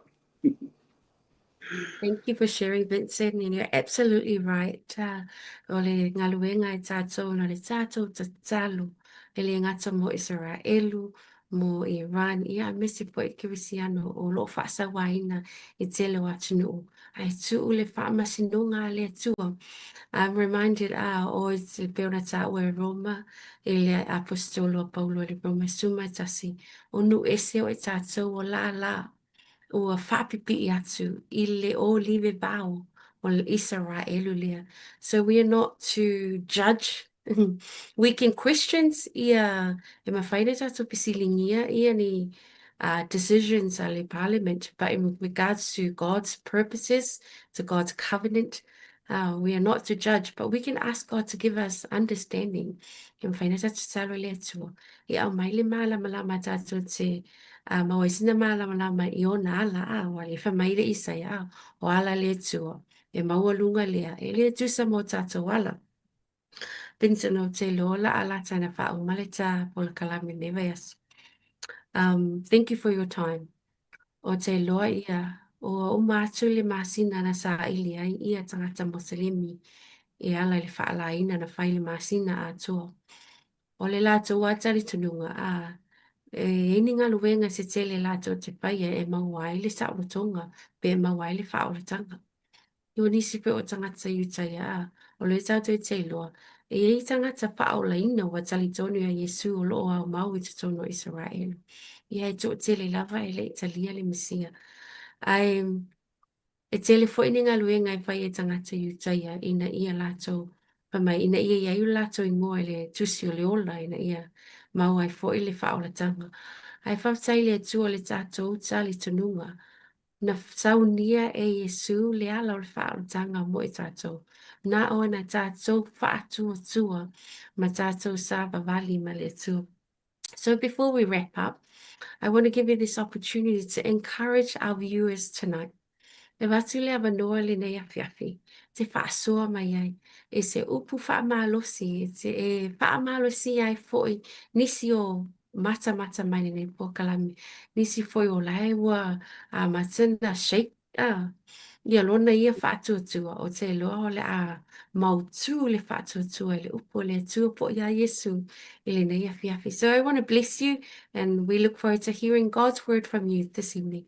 Thank you for sharing, Vincent, and you're absolutely right. O le galuega e tātou na le tātou tatalo e le gata mo Isaraelu, mo Iran, ia aemaise foi Kerisiano o loo faasauaina i tele o atunuu. Ae tuu le faamasinoga a le Atua. I'm reminded a o e pei ona taua e Roma i le Aposetolo a Paulo i le Roma 11, o nuu ese o i tātou o lālā ua faapipii atu i le ōlive vao o le Isaraelu lea. So we are not to judge. We can questions ia e mafai ona tatou fesiligia ia ni decisions a le parliament, but in regards to God's purposes, to God's covenant, we are not to judge, but we can ask God to give us understanding. E mafai ona tatou tatalo i le Atua e aumai le malamalama tatou te maua ai sina malamalama i ona ala, a ua le fai mai le Isaia, a o ala le Atua e maualuga lea, e le tusa mo tatou ala. Vincent o te iloa la a lata na faauma le ta polokalame nei vaiaso. Thank you for your time. O te iloa ia, ua uma atu le masina na saili ai ia tagata Moselemi e ala i le faalaina na fai le masina atoa. O le latou lava talitonuga, a e i ai ni galuega se tele latou te faia e maua ai le saolotoga pe e maua ai le faaolataga. I o nisi foi o tagata i uta ia, a o lea tatou te iloa, e i ai tagata faaolaina ua talitonu ia Iesu o loo aumau i totonu o Isaraelu. Ia e toatele lava e le i talia le Mesia. Ae e tele foi ni galuega e fai e tagata Iutaia ina ia latou fai mai, ina ia i ai o latou ingoa i le tusi o le ola, ina ia maua ai foi le faaolataga. Ae faafetai i le Atua le tatou talitonuga na saunia e Iesu le ala o le faaolataga mo i tatou. Na o na tatou faatuatua ma tatou savavali ma le Atua. So before we wrap up, I want to give you this opportunity to encourage our viewers tonight. E avatu le avanoa lenei afiafi, te faasoa mai ai, e se upu faamalosi, e te e faamalosia ai foi nisi o matamata mai lenei polokalame, nisi foi o lae ua amata shake ia lona ia faatuatua, o te iloa o le a mautū le faatuatua i le upu o le Atua po o ia Iesu i lenei afiafi. So I want to bless you and we look forward to hearing God's word from you this evening.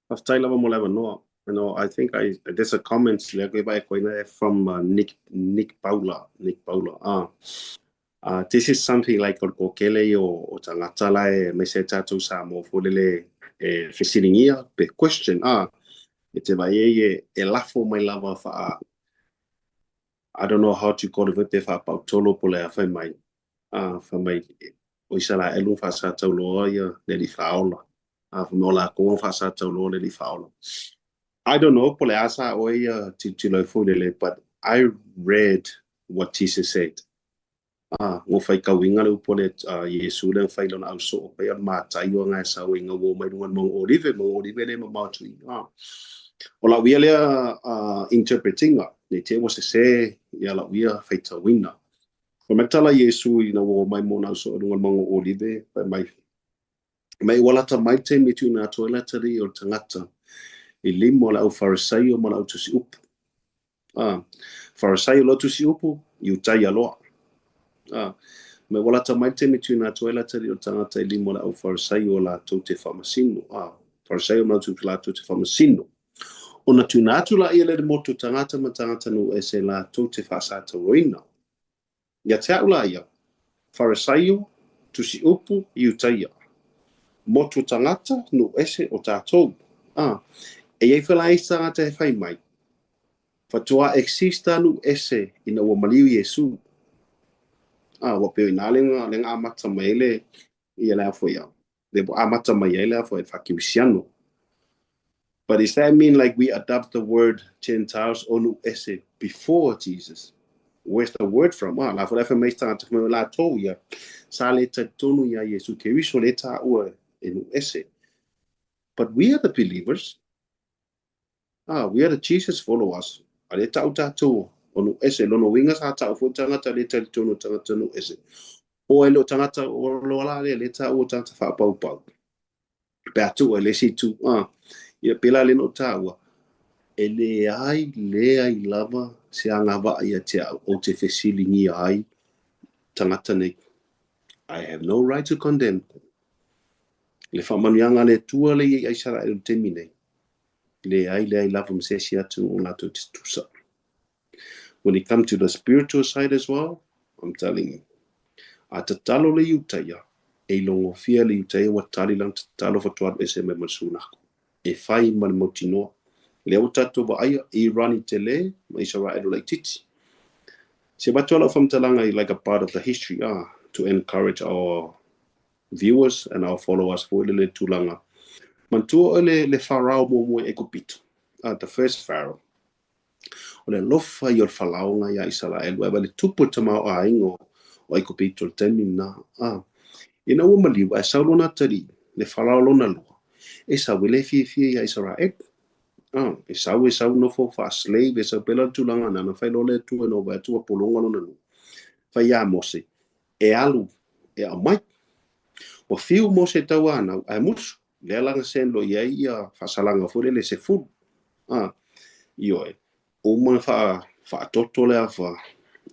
Faafetai lava mo le avanoa. No, I think I there's a comment lea koe vae koina from Nick Paula, Nick Paula. Ah. This is something like o le kokele ia o tagata la e aemaise ai tatou Samoa foi lele e fesiligia pe question ah e te vaai ai e lafo mai lava faa I don't know how to call it pe faapautolo po o le a fai mai ah fai mai o Isaraelu na faasatauloa ia le Alii Faaola ah fai mai o lakou na faasatauloa le Alii Faaola. I don't know po o le a sa oe ia tilotilo ai foi lele, but I read what Jesus said. Ah, ua faitauina le upu a le Iesu lea na fai i lona ausoo pai o le Mataio na e sau ai na ua o mai luga o le Mauga Olive, Mauga Olive le mamao atu i. Ah. O lau ia lea interpretinga, ne i te i ua sese ia lau ia faitauina. Fai mai le tala a Iesu ina ua o mai mo ona ausoo i luga o le Mauga Olive, fai mai, Mai ua lata mai le taimi e tuuina atu ai le atalii o le tagata i lima o le aufarisaio ma le autusiupu. A, Farisaio le autusiupu, Iutaia loa. A, mai ua lata mai le taimi e tuuina atu ai le atalii o le tagata i lima o le aufarisaio latou te faamasino. A, Farisaio ma le autusiupu latou te faamasino. Ona tuuina atu laia lea i le motu o tagata ma tagatanuu ese latou te faasatauroina. Ia te a'u la ia, Farisaio, tusi upu, Iutaia, motu tagata, nuu ese o tatou. A, e i ai foi la isi tagata e fai mai, faatoa exista nuu ese ina ua maliu Iesu. A, ua pei o i ina lea na amata mai ai le, ia le a foi a, lea ua amata mai ai le a foi faakerisiano. But does that mean like we adopt the word Gentiles or nuu ese before Jesus? Where's the word from? Ah, la foi le fai mai isi tagata fai mai o latou ia sa le talitonu iā Iesu Keriso lea e taua e nuu ese. But we are the believers. Ah, we are the Jesus followers. A lea e tau tatou o nuu ese. Lona uiga sa tau foi tagata le talitonu o tagata nuu ese. O e le o tagata o loa la lea, lea e taua o tagata faapaupau. Pe a tuu ai le isi itu, ah, ia pēlā lea na ou taua, e leai, leai lava se agavaa ia te au ou te fesiligia ai tagata nei. I have no right to condemn them. Le faamanuiaga a le Atua lea e i ai Aisaraele i le taimi nei, leai, leai lava ma se isi atunuu latou te tusa. When it come to the spiritual side as well, I'm telling you, a tatalo le Iutaia, e ilogofia le Iutaia ua tali lana tatalo faatoa alu ese mai ma le Sunako, e fai ma le mautinoa. Lea ua tatou vaaia, Iran i tele ma Isaraelu laitiiti. Se avatu lava lau faamatalaga i like a part of the history, ah, to encourage our viewers and our followers foi lele tulaga. Manatua oe le Farao muamua i Aikupito, ah, the first Pharaoh. O le alofa ia o le Falaoga iā Isaraelu, ae vaai le tupu o le tamaoaiga o Aikupito i le taimi lena. A, ina ua maliu, ae sau lona atalii, le Farao lona lua, e sau e le fiafia iā Isaraelu. A, e sau, e sau nofo faa-slave, e sau pea la le tulaga lena, na fai loa le Atua ina ua vaai atu ua pologa lona nuu. Fai iā Mose, e alu, e aumai. Ua fiu Mose e tauanau, ae musu. Lea la na send loa i ai ia faasalaga foi lele e 10. A, ioe, uma ona faatoto le afa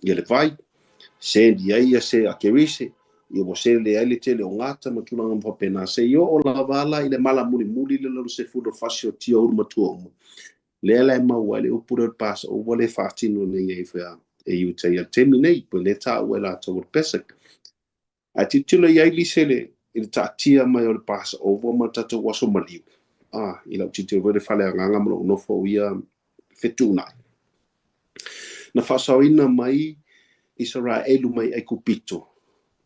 ia le vai, send i ai ia se a Kerise, ia ua send ai le tele o gata ma tulaga uma faapena, seia oo lava la i le mala mulimuli le lona 10 o le fasi o tia ulu matua uma. Lea la e maua ai le upu lea o le Passover lea e faatino nei ai foi e Iutaia i le taimi nei, po o lea e taua e latou o le Pesach. Ae tilotilo i ai Lise i le taatia mai o le Passover ma le tatou aso maliu. A, i lau tilotilo foi i le fale agaga ma lou nofo au ia fetuunai. Na faasaoina mai Isaraelu mai Aikupito,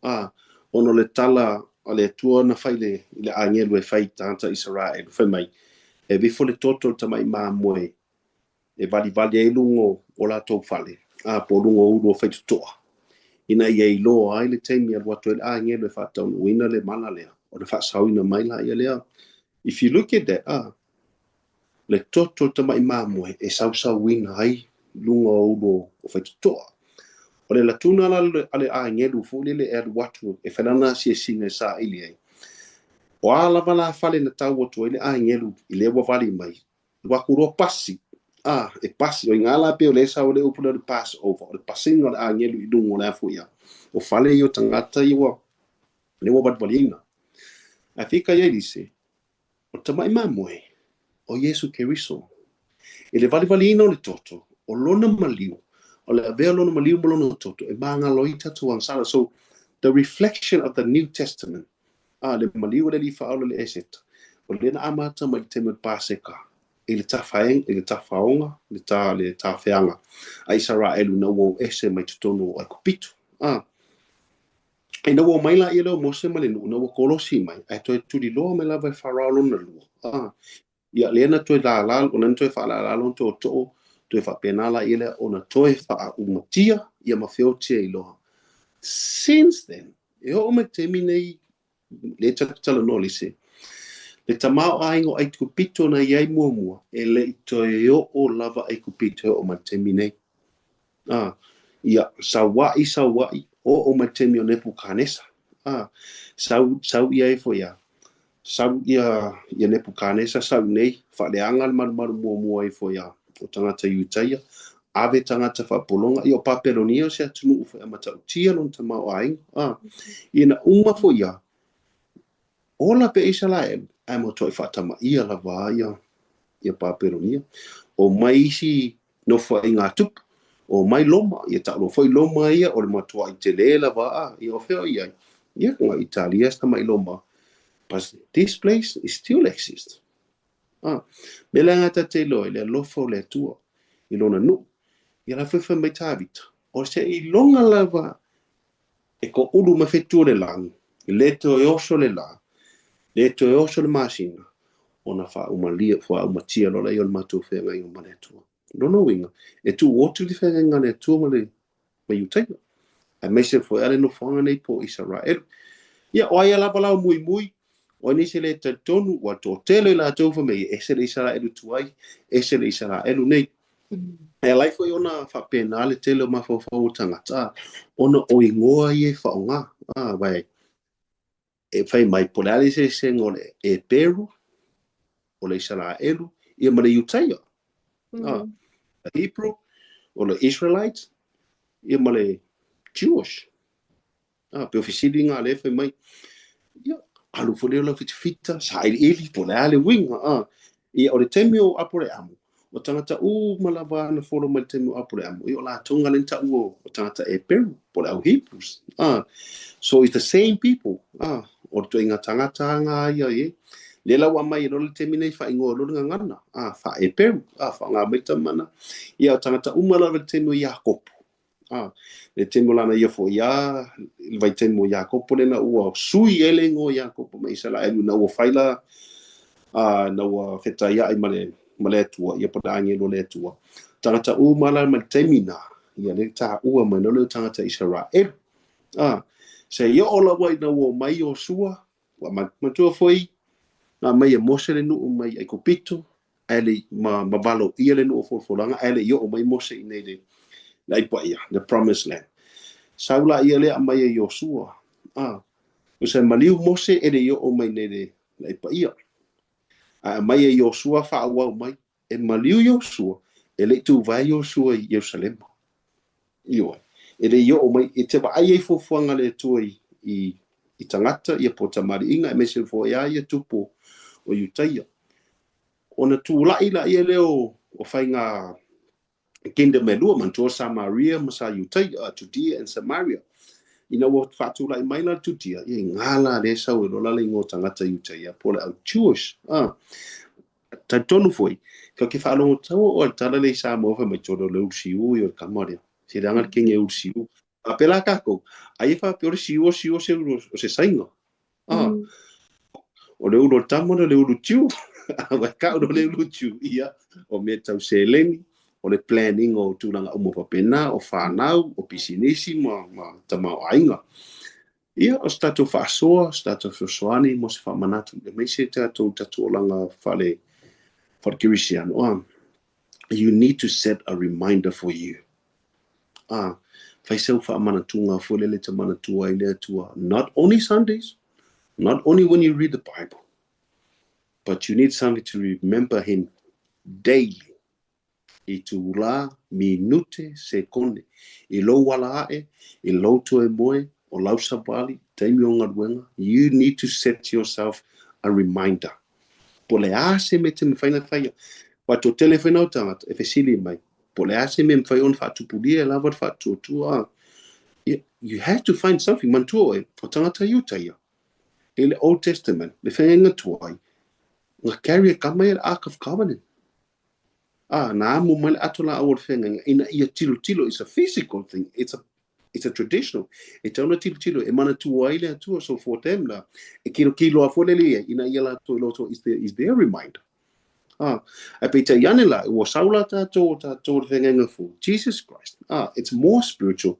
a, ona o le tala a le Atua na fai i le agelu e fai i tagata Isaraelu, fai mai, e ave ifo le toto o le tamai mamoe e valivali ai luga o latou fale, a, po o luga o ulu o faitotoa, ina ia iloa ai le taimi e alu atu ai le agelu e faataunuuina le mala lea, ona faasaoina mai laia lea. If you look at that, a, le toto o le tamai mamoe e sausauina ai luga o ulu o faitotoa. O le latuna la a le agelu foi lele e alu atu e fai lana asiasiga e saili ai, o a lava la fale na tau atu ai le agelu i lea ua vali mai, Alu atu loa pasi, a, e pasi, o i ina la pei o lea e sau ai le upu lea o le pass over, o le pasiga o le agelu i luga o le a foi a, o fale ia o tagata ia ua, lea ua valivaliina. Ae fika i ai Lise, o le tamai mamoe, o Iesu Keriso. I le valivaliina o le toto, o lona maliu, o le avea lona maliu ma lona toto, e magalo ai tatou agasala. So, the reflection of the New Testament, le maliu o le Alii Faaola le Eseta, o lea na amata mai le taimi o le Paseka, i le tafaeng, i le tafaoga, le ta le tafeaga a Isaraelu na ua o ese mai totonu o Aikupito. Ina ua omai laia lea o Mose ma le nuu, na ua kolosi mai, ae toe tuliloa mai lava e Farao lona lua. Ia, lea na toe lala, o lea na toe faalala lona tootoo, toe faapena laia lea ona toe faaumatia, ia ma feotia i loa. Since then, e oo mai taimi nei, le talatala le se, le tamaoaiga o Aikupito na i ai muamua, e le i toe oo lava Aikupito e oo mai taimi nei. Ia, sauai, sauai, oo mai taimi o Nepukanesa. Sau, sau ia e foi ia. Sau ia, ia Nepukanesa, sau nei, faaleaga le malumalu muamua e foi ia, o tagata Iutaia, ave tagata faapologa, ia o Papelonia o se atunuu foi a matautia lona tamaoaiga. Ia na uma foi ia, ola pe Isaraelu, ae matuai faatamaia lava ia, ia Papelonia. O mai isi nofoaiga tupu, o mai Loma, ia taaloa foi Loma ia, o le matuai tele lava a, ia o fea o i ai. Ia, nga Italia sa mai Loma. But this place is still exist. Me le ngata te loa, le alofa o le Atua, i lona nuu. Ia la fai mai Tavita. O se i longa lava, e ko ulu ma fetu le langi, le toe oso le la, le toe oso le masina, ona faaumalia, faaumatia lola i o le matou feagaiga ma le Atua. Lona uiga, e tuu otu le feagaiga le Atua ma le ma Iutaia. Aemaise foi ale nofoaga nei po o Isaraelu. Ia, o ai lava lao muimui, o ai nisi le talitonu, ua toatele i latou fai mai, e ese le Isaraelu tuai, ese le Isaraelu nei. E alai foi ona faapena le tele o mafaufau o tagata, ona o igoa ia e faaaoga. Vai, e fai mai, po o le a le eseesega o le Eperu, o le Isaraelu, ia ma le Iutaia. The Hebrew, o le Israelites, ia ma le Jewish. Pe o fesili ngā le fai mai, ia, alu foi lea o lau fitafita, sailiili, po o le a le uiga. Ia, o le taimi o Aporeamo, o tagata uma lava na folo mai le taimi o Aporeamo, ia o latou nga le taua o tagata Eperu, po o le au Hebrews. So it's the same people. O le ituaiga tagata nga ia e. Le lau mai e le taimi nei faaigoa lo le gagana. Faa-Eperu. Faaaoga mai tamana. Ia, o tagata uma lava le taimi o Iakopo. Le taimi o lana ia foi ia, le vaitaimi o Iakopo lena ua sui e le igoa o Iakopo ma Isaraelu na ua fai la, na ua fetaiai ma le ma le Atua, ia po le agelo le Atua. Tagata uma la ma le taimi na, ia le taua mai no le tagata Isaraelu. Se i oo lava ina ua mai Iosua, ua matua foi, na mai e Mose le nuu mai Aikupito, ae le ma, ma valo ia le nuu o folafolaga, ae le i oo mai Mose i nei le le Aipaia, the promised land. Sau la ia lea mai e Iosua. O se maliu Mose e le i oo mai nei le le Aipaia. A mai e Iosua faaauau mai, e maliu Iosua, e le i tuvae Iosua i Ierusalema. Ioe. E le i oo mai, e te vaai ai fuafuaga le Atua i tagata, ia po o tamaliiga, aemaise foi a ia tupu o Iutaia. Ona tulai la ia lea o faiga kingdom e lua, manatua Samaria ma sa Iutaia, Judea and Samaria. Ina ua faatulai mai la le Judea, ia i ngā la le sau e lola le igoa tagata Iutaia, po le au Jewish. Talitonu foi, ka ke faalogo taua o le tala le i Samoa fai mai tolo le ulu siu i o le kama lea. Se leaga le kenge ulu siu. A pela kākou, ai e faapea o le siu o siu o se ulu o se saiga. O le ulu o le tama o le ulu tiu. Wai kau o le ulu tiu. Ia, o mea tau seleni, o le planning o tulaga uma faapena, o whanau, o pisinisi ma, ma tamaoaiga. Ia, o se tatou faasoa, o se tatou fesoasoani mo se faamanatu, aemaise tatou tatou olaga fale fale kerisiano. You need to set a reminder for you. Fai seu faamanatuga foi lele te manatua ai le Atua. Not only Sundays, not only when you read the Bible, but you need something to remember him daily. Itulā, minute, sekone. I lou ala ae, i lou toe moe, o lau savali, taimi o galuega, you need to set yourself a reminder. Po le a se mea te mawhai na whaia. Aua e toatele foi na o tagata e fesili mai, po o le a se mea e mafai ona faatupulia e lava le faatuatua. You have to find something. Manatua oe, o tagata Iuta ia. I le Old Testament, le feagaiga tuai, na carry e kama ia le Ark of Covenant. Ah, na amo mai le ato laau o le feagaiga ina ia tilotilo. It's a physical thing. It's a traditional. E tatau ona tilotilo, e manatua ai le Atua. So for them la, e kilokiloa foi le ia, ina ia latou iloa is their reminder. Ah, ae peitai ane la, ua sau la tatou o tatou le feagaiga fou, Jesus Christ. Ah, it's more spiritual.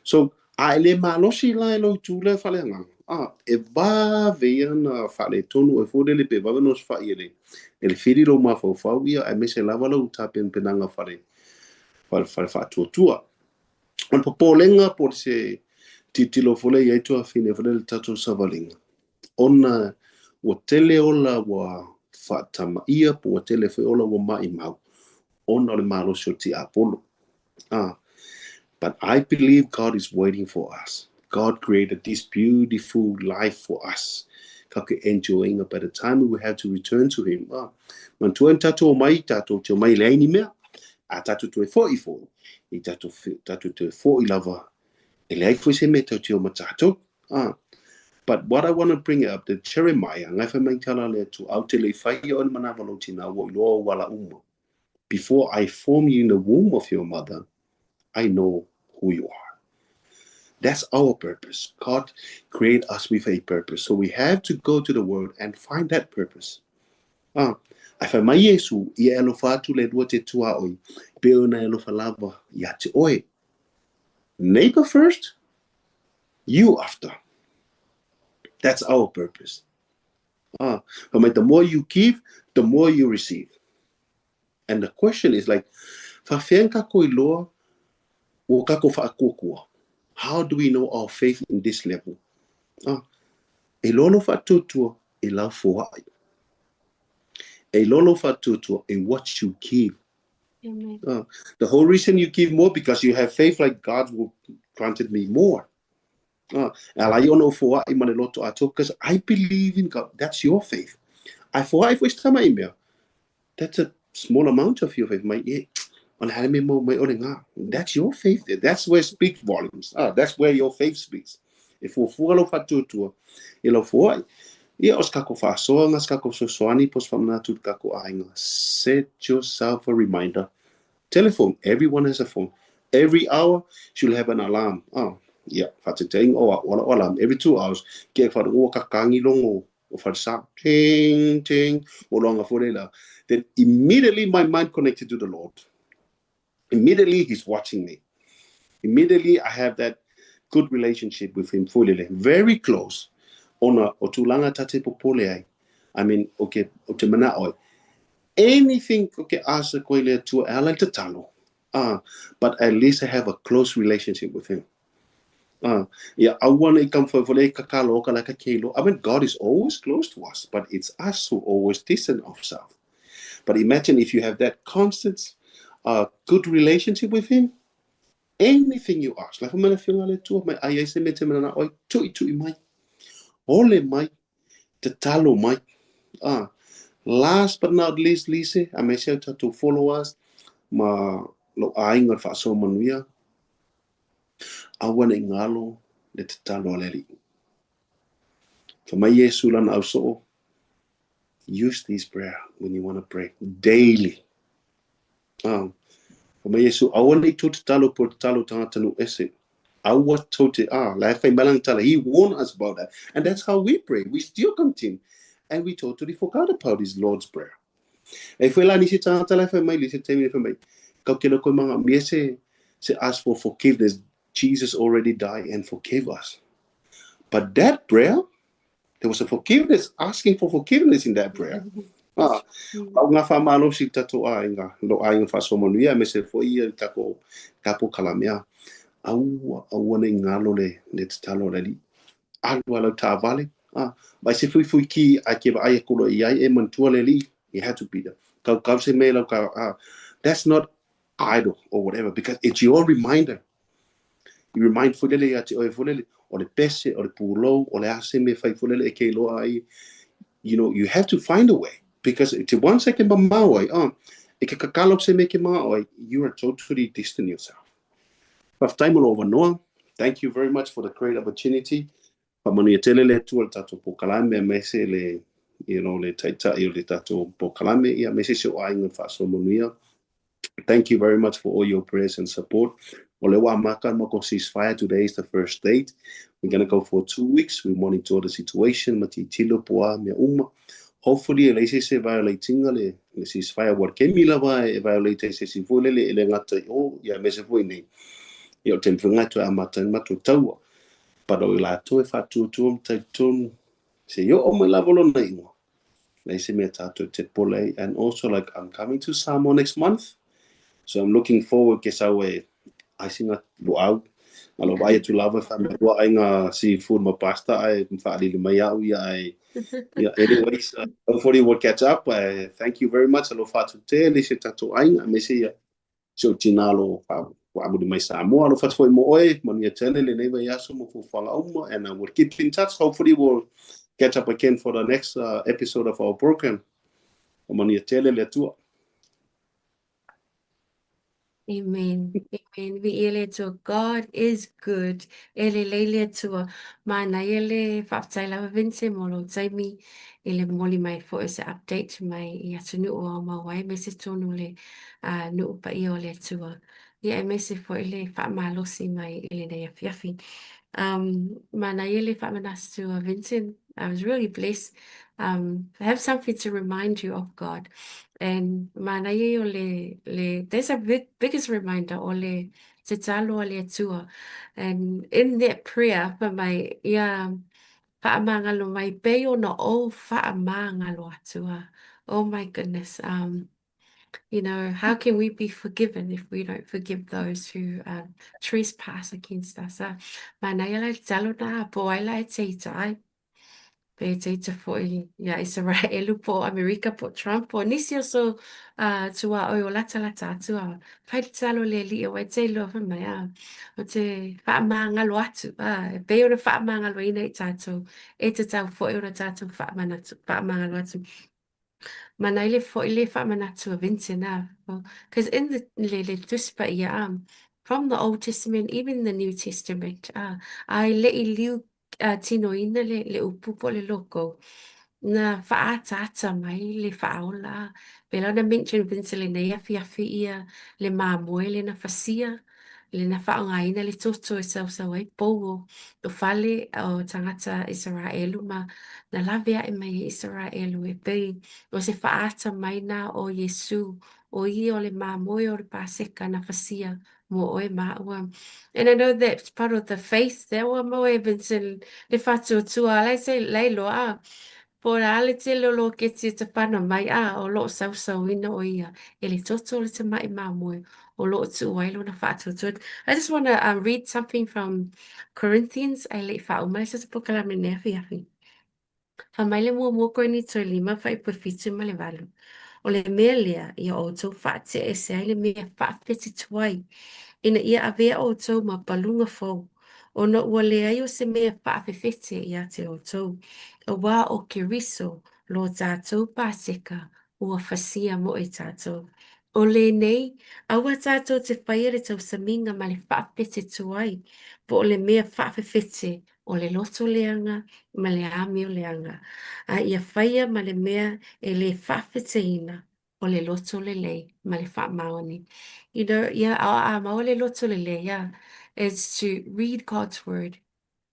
So, a e le malosi la e lou itu lea faaleagaga, ah, e vave ia ona faaletonu oe foi lele pe vave ona osofai e le fili lou mafaufau ia, aemaise lava lou tapenapenaga fale fale fale faatuatua. O le popolega po o se tilotilo foi lea i ai tuafafine foi lele i le tatou savaliga, ona ua tele ola ua faatamaia po ua tele foi ola ua maimau ona o le malosi o le tiapolo. Ah, but I believe God is waiting for us. God created this beautiful life for us. Ka ke enjoying by the time we have to return to him. Ah, manatua ni tatou omai, tatou te omai e leai ni mea. A tatou toe foi foi, i tatou, tatou toe foi lava, e leai foi se mea tatou te o ma tatou. Ah, but what I want to bring up, the Jeremiah, ngai fai mai tala le Atua, ae ou te le i faia oe i le manawa o lou tina, ua ou iloa ou ala uma. Before I form you in the womb of your mother, I know who you are. That's our purpose. God created us with a purpose. So we have to go to the world and find that purpose. Ah, ae fai mai Iesu, ia e alofa atu le Atua i te tuaoi, pei ona e alofa lava ia te oe. Neighbor first, you after. That's our purpose. Ah, fai mai, the more you give, the more you receive. And the question is like, faafefea kako iloa ua kako whaakuakua? How do we know our faith in this level? Ah, e iloa lou faatuatua i lau foai. E iloa lou faatuatua in what you give. Amen. The whole reason you give more because you have faith like God will granted me more. E ala ai ona ou foai ma le loto atoa because I believe in God. That's your faith. Ae foai foi se tama i mea. That's a small amount of your faith. Mai e, o le hale me mau mai o le ngā. That's your faith there. That's where speaks volumes. Ah, that's where your faith speaks. E fuafua lou faatuatua i lau foai. Ia, o se kako faasoaga, se kako fesoasoani po o se faamanatu i le kako aiga. Set yourself a reminder. Telephone. Everyone has a phone. Every hour, she'll have an alarm. Ah, ia, faataitaiga o a'u ala o alarm. Every 2 hours, ke wharongo kakangi longo o wharesa. Ting, ting, o loanga fore la. Then immediately my mind connected to the Lord. Immediately he's watching me. Immediately I have that good relationship with him foi lele. Very close. Ona o tulaga ta te popole ai. I mean, okay, o te mana'o ai. Anything okay, ask koe le Atua e ala i le tatalo. Ah, but at least I have a close relationship with him. Ah, ia aua ne i kamfoefole e kakalo ka like a kelo. I mean, God is always close to us, but it's us who always distant ourselves. But imagine if you have that constant good relationship with him, anything you ask, like mana whiunga le Atua mai ai ai se me te mana oi, tui tui mai, ole mai, tatalo mai. Ah, last but not least, Lise, a me se au tatou followers, ma lou aiga o le faasoa manuia, aua ne i galo le tatalo a le Alii. Fai mai Iesu lana ausoo, use this prayer when you want to pray daily. Ah, fai mai Iesu, aua ne i tou tatalo po o tatalo tagata nuu ese. Aua tou te, ah, la e fai mai lana tala, he warned us about that. And that's how we pray. We still continue. And we totally forgot about his Lord's Prayer. E foi la nisi tagata la e fai mai, le se taimi e fai mai, kau ke loko manga mea se ask for forgiveness. Jesus already died and forgave us. But that prayer, there was a forgiveness, asking for forgiveness in that prayer. Ah, au ngā whamalosi tatou aiga, lo aiga whaasoa manuia, me se foi ia tako kapo kalamea. Aua, aua ne i galo le tatalo a le Alii. Alu a lau taavale, ah, mai se fuifui ki ai ke vaai aku loa i ai e manatua le Alii, you had to be there. Kau kau se mea lau ka, ah, that's not idle or whatever, because it's your reminder. You remind foi lele ia te oe foi lele, o le pese, o le pulou, o le a se mea fai foi lele e ke iloa ai. You have to find a way. Because e te 1 second mamao ai, oh, e ke kakalo se me ke mao ai, you are totally distant yourself. Faafetai mo lou avanoa. Thank you very much for the great opportunity. Faamanuia tele le Atua i le tatou polokalame aemaise le le taitai o le tatou polokalame ia aemaise si ou aiga i le faasoa manuia. Thank you very much for all your prayers and support. O lea ua amata le matou ceasefire. Today is the first date. We're gonna go for 2 weeks. We monitor the situation ma tilotilo po o a mea uma. Hopefully e leai se isi e violate ina le ceasefire aua o le taimi lava e violate ai se isi foi lele e le gata i o ia aemaise foi i inei. Ia o le taimi foi lena e toe amata ai le matou taua. But o i latou e faatuatua ma talitonu se i oo mai lava lona iuga, leai se mea tatou te popole ai. And also, like, I'm coming to Samoa next month. So I'm looking forward ke sau e ai sina luau. Alo vaai atu lava e whamelua ai ngā seafood ma pasta ai whaalili mai au ia ai. Yeah, anyways, hopefully we'll catch up. Thank you very much. Alofa atu tele i si o tatou aiga, aemaise ia si ou tina o lo o faamuli mai Samoa. Alofa atu foi mo oe, manuia tele lenei vaiaso mo fuafuaga uma, and we'll keep in touch. Hopefully we'll catch up again for the next episode of our program. O manuia tele le Atua. Amen. Amen. Viia le Atua. God is good. E lelei le Atua. Manaia le faafetai lava Vincent mo lou taimi i le momoli mai foi o se update mai i atunuu o aumau ai aemaise tonu le nuu paia o le Atua. Ia aemaise foi le faamalosi mai i lenei afiafi. Manaia le faamanatu a Vincent. I was really blessed. Have something to remind you of God. And manaia o le there's a biggest reminder o le tatalo a le Atua. And in that prayer, fai mai, ia faamagalo mai pei ona ou faamagalo atu. Oh my goodness. How can we be forgiven if we don't forgive those who trespass against us? Manaia la tatalo na po ai la e te ita ai. Pe te ita foi ia Isaraelu po o Amerika po o Trump po o nisi o so tuaoi o latalata atu a fai le tatalo le Alii aua e te iloa fai mai a o te faamagalo atu a e pei ona faamagaloina i tatou e tatau foi ona tatou faamanatu faamagalo atu. Manaia foi le faamanatu a Vincent a because in the le Tusi Paia from the Old Testament, even the New Testament, a e le i liu tinoina le upu po o le logo na faaataata mai le faaola. Pei la ona mention Vincent lenei afiafi ia le mamoe le na fasia le na faaaogaina le toto e sausau ai pou o fale o tagata Isaraelu ma na lawe ae mai e Isaraelu e pei o se faaata mai na o Iesu o ia o le mamoe o le Paseka na fasia mo oe ma a'u. And I know that's part of the faith that ua maua e Vincent le faatuatua la se la iloa a po o le a le tele o loketi e tapana mai a o loo sausauina o ia e le toto o le tamai mamoe o loo tuu ai lona faatuatua. I just want to read something from Corinthians ae le i faauma ai se polokalame lenei afiafi. Fai mai le muamua Korinito e 5 fuaiupu e 7 ma le 8. O le mea lea, ia outou faate'e ese ai le mea faafefete tuai, ina ia avea outou ma paluga fou, ona ua leai o se mea faafefete ia te outou, auā o Keriso lo tatou Paseka ua fasia mo i tatou. O lenei, aua tatou te faia le tausamiga ma le faafefete tuai, po o le mea faafefete o le loto leaga ma le amio leaga, a ia faia ma le mea e lē faafefeteina o le loto lelei ma le faamaoni. Ia a maua le loto lelei, yeah, is to read God's word,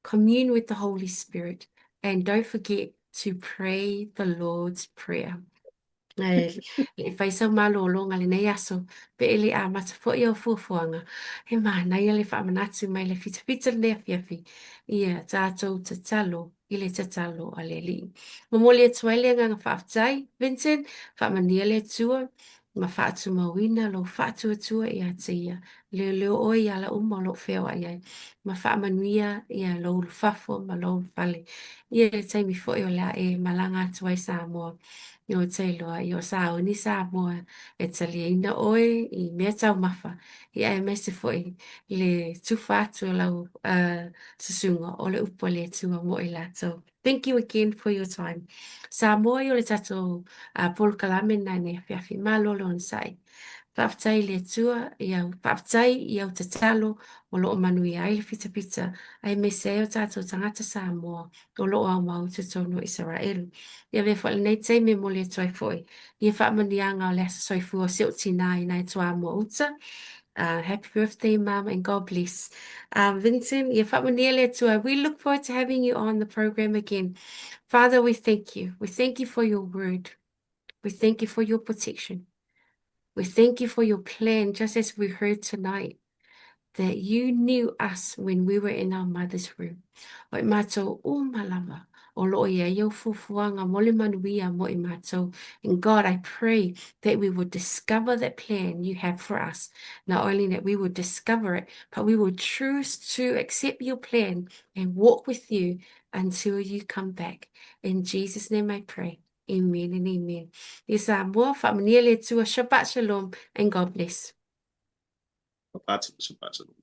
commune with the Holy Spirit, and don't forget to pray the Lord's Prayer. E le i fai sau malōlōga lenei aso, pe e le amata foi au fuafuaga, he manaia le faamanatu mai le fitafita lenei afiafi, ia tatou tatalo i le tatalo a le Alii. Momoli atu ai le agaga faafetai, Vincent, faamanuia le Atua ma faatumauina lou faatuatua ia te ia. Leoleo oe i ala uma o lou feoai ai, ma faamanuia ia lou ulufafo ma lou ulufale. Ia le taimi foi o le a e malaga atu ai Samoa. Ou te iloa ia o sauni Samoa e taliaina oe i mea taumafa, ia aemaise foi le tufa atu o lau susuga o le upu a le Atua mo i latou. Thank you again for your time. Samoa i o le tatou uh, polokalame na nei afiafi. Malo le onosai. Faafetai i le Atua, i au, faafetai i au tatalo o loo manuia ai le fitafita, aemaise ai o tatou tagata Samoa o loo aumau i totonu o Isaraelu. Ia avea foi lenei taimi e momoli atu ai foi ia faamanuiaga o le aso soifua o si ou tinā ina e Toamua uta. Happy birthday, Mum, and God bless. Vincent, ia faamanuia le Atua. We look forward to having you on the program again. Father, we thank you. We thank you for your word. We thank you for your protection. We thank you for your plan, just as we heard tonight, that you knew us when we were in our mother's womb. O i mātou uma lava, o loo i ai au fuafuaga mo le manuia mo i mātou. And God, I pray that we will discover that plan you have for us. Not only that we will discover it, but we will choose to accept your plan and walk with you until you come back. In Jesus' name I pray. Amen and amen. Ia Samoa, faamanuia le Atua, Shabbat Shalom, and God bless. Shabbat, Shabbat Shalom.